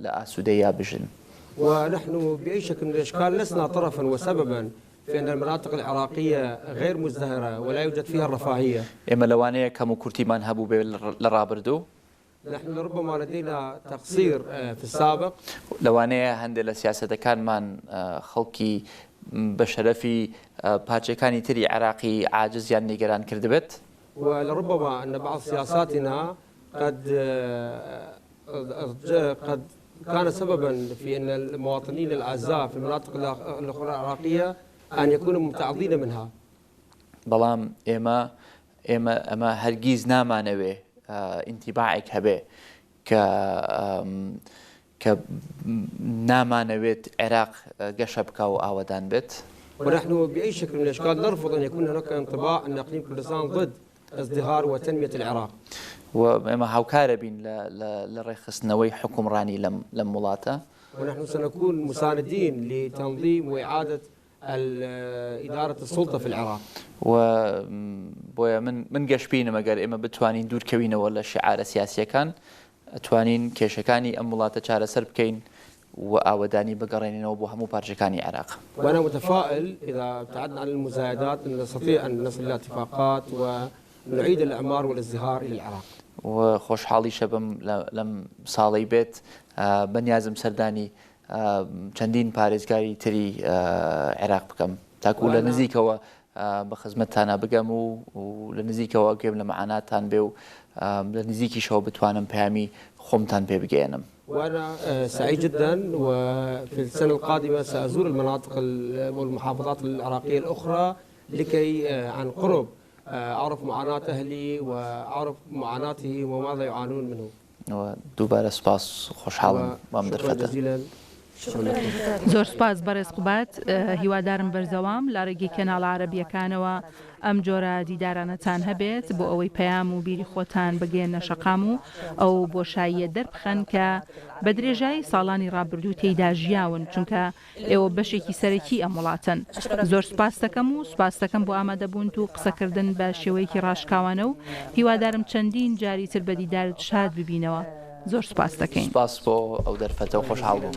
B: لە ئاسوودەییا بژن.
D: ونحن بأي شكل من الأشكال لسنا طرفا وسببا في أن المناطق العراقية غير مزدهرة ولا يوجد فيها الرفاهية.
B: ئێمە لەوانەیە کەموکورتیمان هەبووبێ لە ڕابردوو.
D: نحن لربما لدينا تقصير في السابق.
B: لەوانەیە هەندێک لە سیاسەتەکانمان خەڵکی بە شەرەفی پارچەکانی تری عێراقی عاجز یان نیگەران کردبێت.
D: ولربما أن بعض سياساتنا قد قد كان سببا في أن المواطنين الأعزاء في المناطق الأخرى العراقية أن يكونوا ممتعضين منها.
B: بەڵام ئێمە ئێمە ئەمە هەرگیز نامانەوێ ئینتیباعێک هەبێ کە کە نامانەوێت عێراق گەشە بکا و ئاوەدان بێت.
D: ونحن بأي شكل من الأشكال نرفض أن يكون هناك انطباع أن إقليم كردستان ضد ازدهار وتنمية العراق.
B: و ئێمە هاوکارە بین لە ڕێکخستنەوەی حوکمڕانی لەم لەم وڵاتە.
D: ونحن سنكون مساندين لتنظيم وإعادة إدارة السلطة في العراق.
B: و بۆیە من من گەشبینم ئەگەر ئێمە بتوانین دوورکەوینەوە لە شیعارە سیاسییەکان ئەتوانین کێشەکانی ئەم وڵاتە چارەسەر بکەین و ئاوەدانی بگەڕێنینەوە بۆ هەموو پارچەکانی عێراق.
D: وأنا متفائل إذا ابتعدنا عن المزايدات أن نستطيع أن نصل إلى اتفاقات ونعيد الإعمار والازدهار إلى العراق.
B: و خۆشحاڵیشە بم لەم ساڵەی بێت بەنیازم سەردانی چەندین پارێزگاری تری عێراق بکەم تاکو لە نزیکەوە بە خزمەتتانا بگەم و لە نزیکەوە گوێم لە مەعاناتتان بێ و لە نزیکیشەوە بتوانم پەیامی خۆمتان پێ بگەیەنم.
D: وأنا سعيد جدا وفي السنة القادمة سأزور المناطق والمحافظات العراقية الأخرى لكي عن قرب أعرف معاناة أهلي وأعرف معاناتهم وماذا يعانون منه.
B: و دووبارە سوپاس خۆشحاڵم بەم دەرفەتە.
C: زۆر سوپاس بەڕێز قوباد، هیوادارم بەرزەوام لە ڕێگەی کەناڵە عەرەبییەکانەوە ئەم جۆرە دیدارانەتان هەبێت بۆ ئەوەی پەیام و بیری خۆتان بگەیەننە شەقام و ئەو بۆشاییە دەربخەن کە بە درێژایی ساڵانی ڕابردوو تێیدا ژیاون، چونکە ئێوە بەشێکی سەرەکی ئەم وڵاتەن. زۆر سوپاست دەکەم و سوپاست دەکەم بۆ ئامادەبوونت و قسەکردن بە شێوەیەکی ڕاشکاوانە و هیوادارم چەندین جاری تر بە دیدارت شاد ببینەوە. زۆر سوپاست دەکەین.
B: سوپاس بۆ ئەو دەرفەتە و خۆشحاڵ بووم.